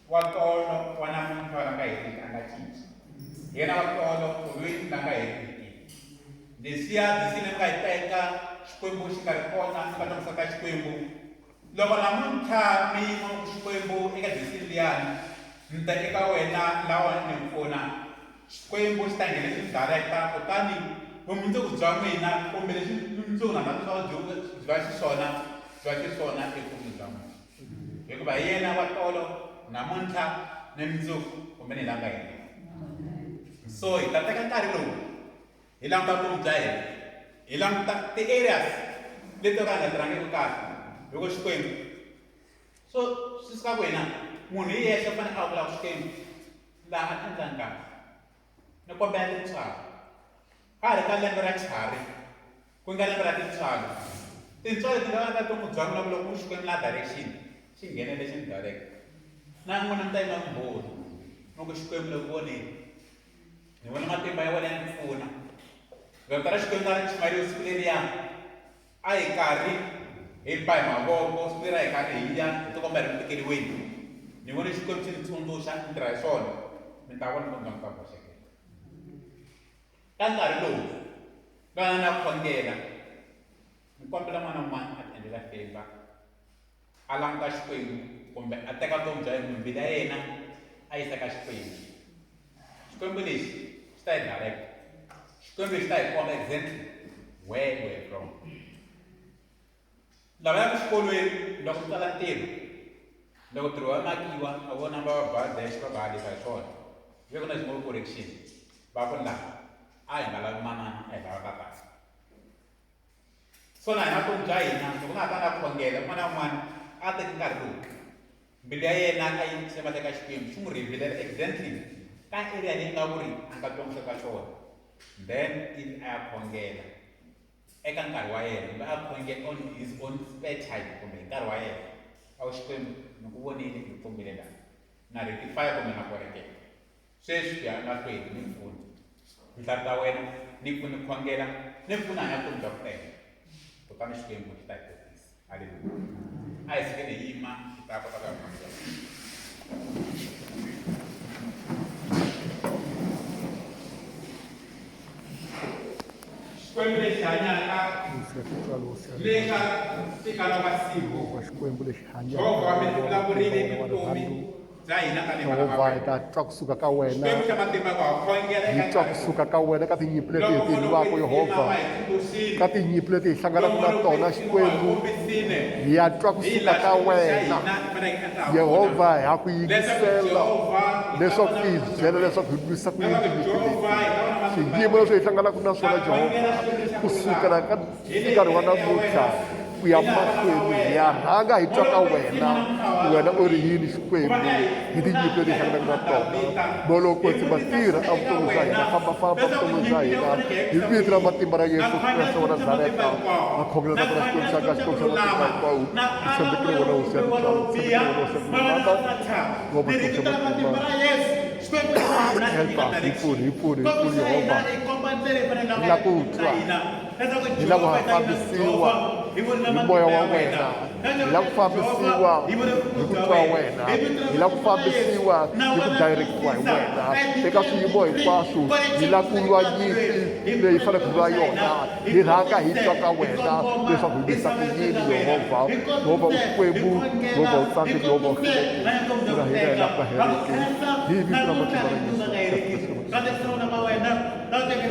wa tolo wa namuntlha la nga heriki a nga cinci hi yena wa tolo loyi la nga heriki leswiya byi mi nga yi teka Xikwembu xi nga ri kona mi nga tlakusa ka Xikwembu loko namuntlha mi yima ku Xikwembu eka bisi liyani ni ta eka wena lawa ni pfuna Xikwembu xi ta nghena xi directa kutani vumundzuku bya n'wina kumbe leswi mundzuku na swa byi byi va xiswona byi va xiswona evuton'wini bya n'wina hikuva hi yena wa tolo namuntlha ni mundzuku kumbe ni la nga hina so hi ta teka nkarhi lowu hi languta vutomi bya hina hi languta ti-areas leti to ka hi nga tirhangiki kahle loko Xikwembu so swi suka ku hina munhu hi yexe u fanele a vula ku Xikwembu laha a ni endlangi kahle ni kombela tintswalo ka ha ri ka lembe ra chari ku nga lembe ra tintswalo tintswalo ti nga va ka vutomi bya n'wina ku loko ku Xikwembu la direction xi nghenele xi ni direct na n'wina mi ta yima vumbhoni mi ku Xikwembu le ku voneni ni vona matimba ya wena ya ni pfuna rito ra Xikwembu a ri chumayeriwe siku leriya a hi karhi hi ba hi mavoko siku leri a hi karhi hi ya hi tikomba hi ri ku tikeriweni ni vone Xikwembu xi ni tsundzuxa ni tirha hi swona mi ta vona vutomi bya mi ta boxekela ka nkarhi lowu vana na khongela ni kombela n'wana un'wana a ti endlela favor a languta Xikwembu kumbe a teka vutomi bya yena kumbe mbilu ya yena a yisa ka Xikwembu Xikwembu lexi xi ta hi direct Xikwembu lexi ta hi komba exactly where we are from lava yaka xikolweni loko ku tsala ntirho loko ntirho wa makiwa a vona va va ba dash va ba leswi hi swona ve ku na small correction va ku laha a hi nga lavi manana a hi lava tatana so na hina vutomi bya hina loko na ha ta na khongela un'wana na un'wana a teki nkarhi lowu mbilu ya yena a yi yise ka Xikwembu xi n'wi reveal-ela exactly ka area leyi nga ku ri a nga twangiseka ka xona then ivi a ya khongela eka nkarhi wa yena kumbe a khongela on his own spare time kumbe hi nkarhi wa yena a ku Xikwembu ni ku vonile ni pfumbile laha na rectify kumbe na koreketa sweswi ku ya emahlweni ni pfuna tinhla ta wena ni pfuna khongela ni pfuna hanya vutomi bya ku tenga kutani Xikwembu xi ta hi kotisa. Haleluya. A hi sukeni hi yima hi ta kota ku ya khongela. Xikwembu lexi hanyaka le ka ntikalo wa siku. Xikwembu lexi hanyaka Jehovha wa mi vulavurile vutomi bya hina tanihi vana va Yehovha hi wena. ta twa kusuka ka wena Xikwembu xa matimba ku ha khongela hi eka twa nkarhi lowu. kusuka ka wena ka tinyimpi leti hi Loko ti munhu lwaka kwetsima Yehovha wa hi tsundzuxile. ka tinyimpi leti hi hlanganaka Loko na munhu tona kwetsima wa hi Xikwembu kombisile. hi ya twa Hi kusuka laha ka Xikwembu xa wena hina hi faneleke hi endla ha kona. Yehovha ha ku Leswaku yingisela Jehovha hi ta leswaku vona i hi vutomi byela bya leswaku hi lwisa ku yini Leswaku tinyimpi leti Jehovha hi ta vona matimba ya swiyimo leswi hi hlanganaka na swona Na khongela Jehovha Xikwembu xa ku ku sukela lulama. ka Hi leyi nkarhi wa ndlela ya namuntlha wena. ku ya mahlweni hi ya rhanga hi twa ka wena ku wena u ri yini Xikwembu hi tinyimpi leti hi hlanganaka na tona moya lowo kwetsima tirha evuton'wini bya hina fambafamba evuton'wini bya hina hi vito ra matimba ra Yesu Kreste wa Nazareta na khongela ta ra Xikwembu xa ka Xikwembu xa matimba hinkwawo hi tshembekile wena Hosi ya tintswalo hi tshembekile wena Hosi ya ku lulama ngopfu Xikwembu xa matimba help us hi pfuni hi pfuni hi pfuni Yehovha hi lava ku twa hi lava ku fambisiwa hi moya wa wena hi lava ku fambisiwa hi ku twa wena hi lava ku fambisiwa hi ku directiwa hi wena eka swiyimo hinkwaswo hi lava ku lwa nyimpi leyi faneleke hi lwa yona hi rhanga hi twa ka wena leswaku hi lwisa ku yini yehovha yehovha u xikwembu yehovha u tsakile yehovha u hlulekile u ra hina hi laha ku nga heriki hi vito ra matimba ra yesu Kreste Va teke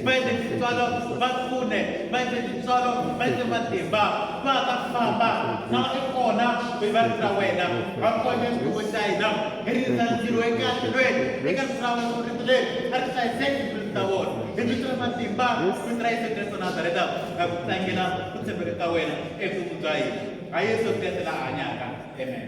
va endle tintswalo va pfune va endle tintswalo va endle matimba va ta famba na i kona va ri ra wena va konya xikwembu xa hina hi rindza ndzilo eka tilweni eka rito ra wena rito leri a ri hlayiseki timbilu ta vona hi vito ra matimba vito ra Yesu Kreste Nazareta ha ku tlangela ku tshembeka ka wena evuton'wini bya hina ha Yesu Kreste la hanyaka amen.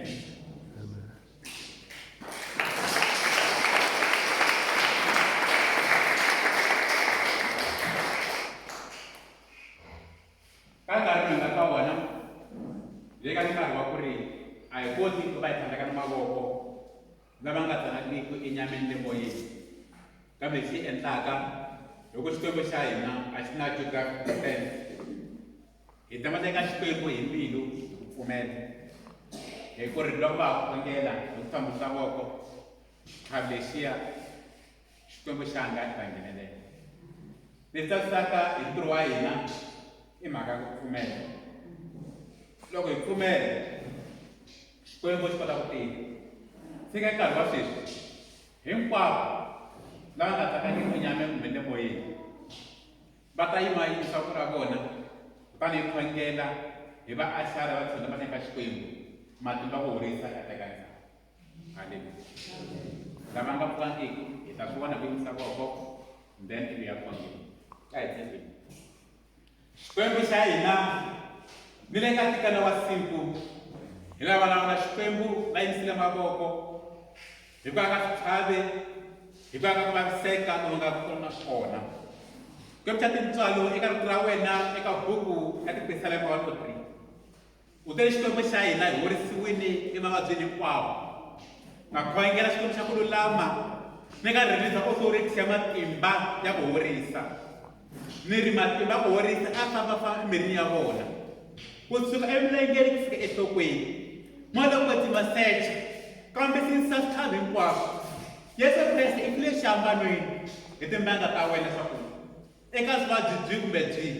Ka nkarhi lowu hi nga ka wona hi le ka nkarhi wa ku ri a hi koti ku va hi tlhandlekana mavoko lava nga tsanangiki enyameni le moyeni kambe lexi endlaka loko Xikwembu xa hina a xi na geographic distance Hi ta eka Xikwembu hi mbilu hi ku pfumela. Hi ku ri loko va ha khongela hi ku fambisa voko, xitlhavi lexiya Xikwembu xa nga xi ta nghenelela. Leswi tsakisaka hi ntirho wa hina i mhaka ya ku pfumela. Loko hi pfumela, Xikwembu xi kota ku tirha. Se ka nkarhi wa sweswi, hinkwavo lava nga tsakangiki enyameni kumbe le moyeni, Va ta yima yimisa voko ra vona, kutani hi khongela hi va axara va tshona mahlweni ka Xikwembu, matimba ku horisa ya teka ndhawu. Haleluya. Lava nga pfukangiki hi ta swi vona ku yimisa voko then ivi ya khongela. A hi tshembeni. Xikwembu xa hina ni le ka ntikelo wa siku hi lava vulavula Xikwembu va yimisile mavoko hikwalaho ka switlhavi hikwalaho ka ku vaviseka loku nga kona kona. Xikwembu xa tintswalo eka rito ra wena eka buku ya Tipisalema 103 u te Xikwembu xa hina hi horisiwile emavabyini hinkwawo na khongela Xikwembu xa ku lulama ni nga release authority ya matimba ya ku horisa ni ri matimba ku horisa a fambafamba emirini ya vona kusuka emilengeni ku fika enhlokweni moya lowo kwetsima secha kambisisa switlhavi hinkwaswo Yesu Kreste i file exihambanweni hi timbanga ta wena leswaku eka vuvabyi byi kumbe byihi,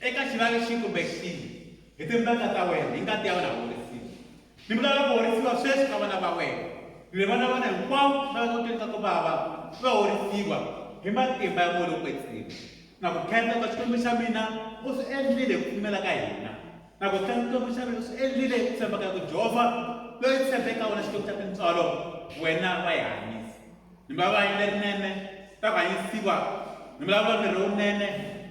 eka xivavi xihi kumbe xihi, hi timbanga ta wena, hi ngati ya wena ha horisiwa. Ni vulavula ku horisiwa sweswi ka vana va wena, ni vana va wena hinkwavo lava nga ku tweni ka ku vava va horisiwa hi matimba ya Moya lowo Kwetsima. Na ku khensa ka Xikwembu xa mina u swi endlile hi ku pfumela ka hina. Na ku khensa Xikwembu xa mina u swi endlile hi ku tshemba ka ku Jehovha loyi tshembeka wena Xikwembu xa tintswalo wena wa hi hanyisa. Ni vulavula rihanyo lerinene ta ku hanyisiwa ni vulavula miri lowunene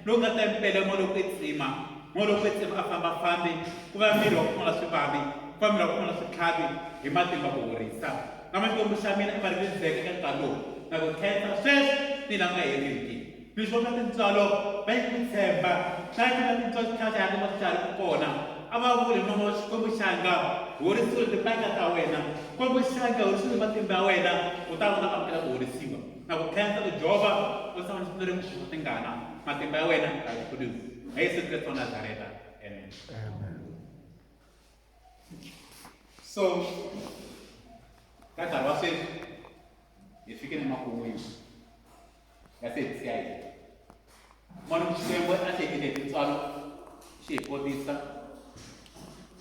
lowu nga tempele moya lowo kwetsima moya lowo kwetsima a fambafambi ku va miri wa ku pfumala swivavi ku va miri wa ku pfumala switlhavi hi matimba ku horisa na Xikwembu xa mina i va rilizeke eka nkarhi lowu na ku khensa sweswi ni la nga heriki ni swo ka tintswalo va yi ku tshemba xa ka tintswalo xitlhava xa hanga xa ri kona a va vuli nomo Xikwembu xanga horisiwe timbanga ta wena Xikwembu xanga horisiwe matimba ya wena u ta vona amukela ku horisiwa na ku khensa ku Jehovha u tshama ni ri tingana matimba ya wena a yi tluriwi hi Yesu Kreste wa Nazareta amen Amen. So ka nkarhi wa sweswi hi fikile emakun'wini ya service ya hina. N'wana Xikwembu a xi hi endle hi tintswalo xi hi kotisa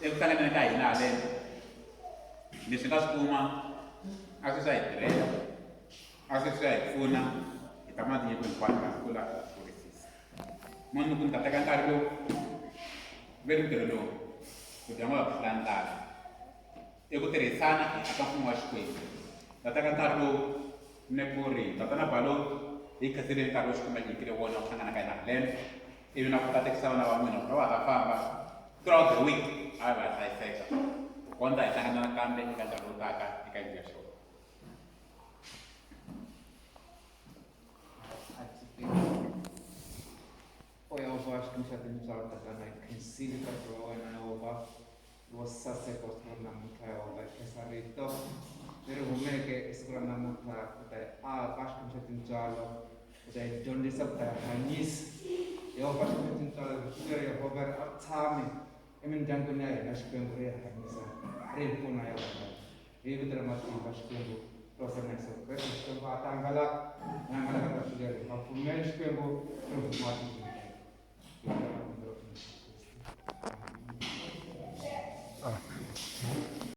eku hlanganeni ka hina haleno. Leswi nga swi kuma a swi swa hi tirhela, a swi swi ya hi pfuna hi ta ma tinyiko hinkwato masiku lawa kurisisa. Munhu ku ni ta teka nkarhi lowu ve ni ntirho lowu ku dya ngopfu ku tlula ndlala i ku tirhisana hi aka mfumo wa Xikwembu. Ta teka nkarhi lowu ni ku ri tatana Balo hi khensile nkarhi lowu Xikwembu a nyikile wona ku hlangana ka hina haleno ivi na ku katekisa vana va n'wina ku va va ta famba throughout the week a va hlayiseka ku kondza hi hlangana nakambe eka nkarhi lowu taka eka yindlu ya xona. O Yehovha Xikwembu xa tintswalo tatana hi khensile nkarhi wa wena Yehovha wo saseka wa siku ra namuntlha Yehovha hi khensa rito leri humeke esiku ra namuntlha ku ta hi aka Xikwembu xa tintswalo ku ta hi dyondzisa ku ta hi hanyisa Yehovha Xikwembu xa tintswalo rito leri Yehovha ri a tshame emindyangwini ya hina Xikwembu ri hi hanyisa ri hi pfuna Yehovha hi vito ra matimba Xikwembu ra na Yesu Kreste Xikwembu a ta hangalaka ni hangalaka ta swilo leri va pfumeli Xikwembu ri huma tindlwini.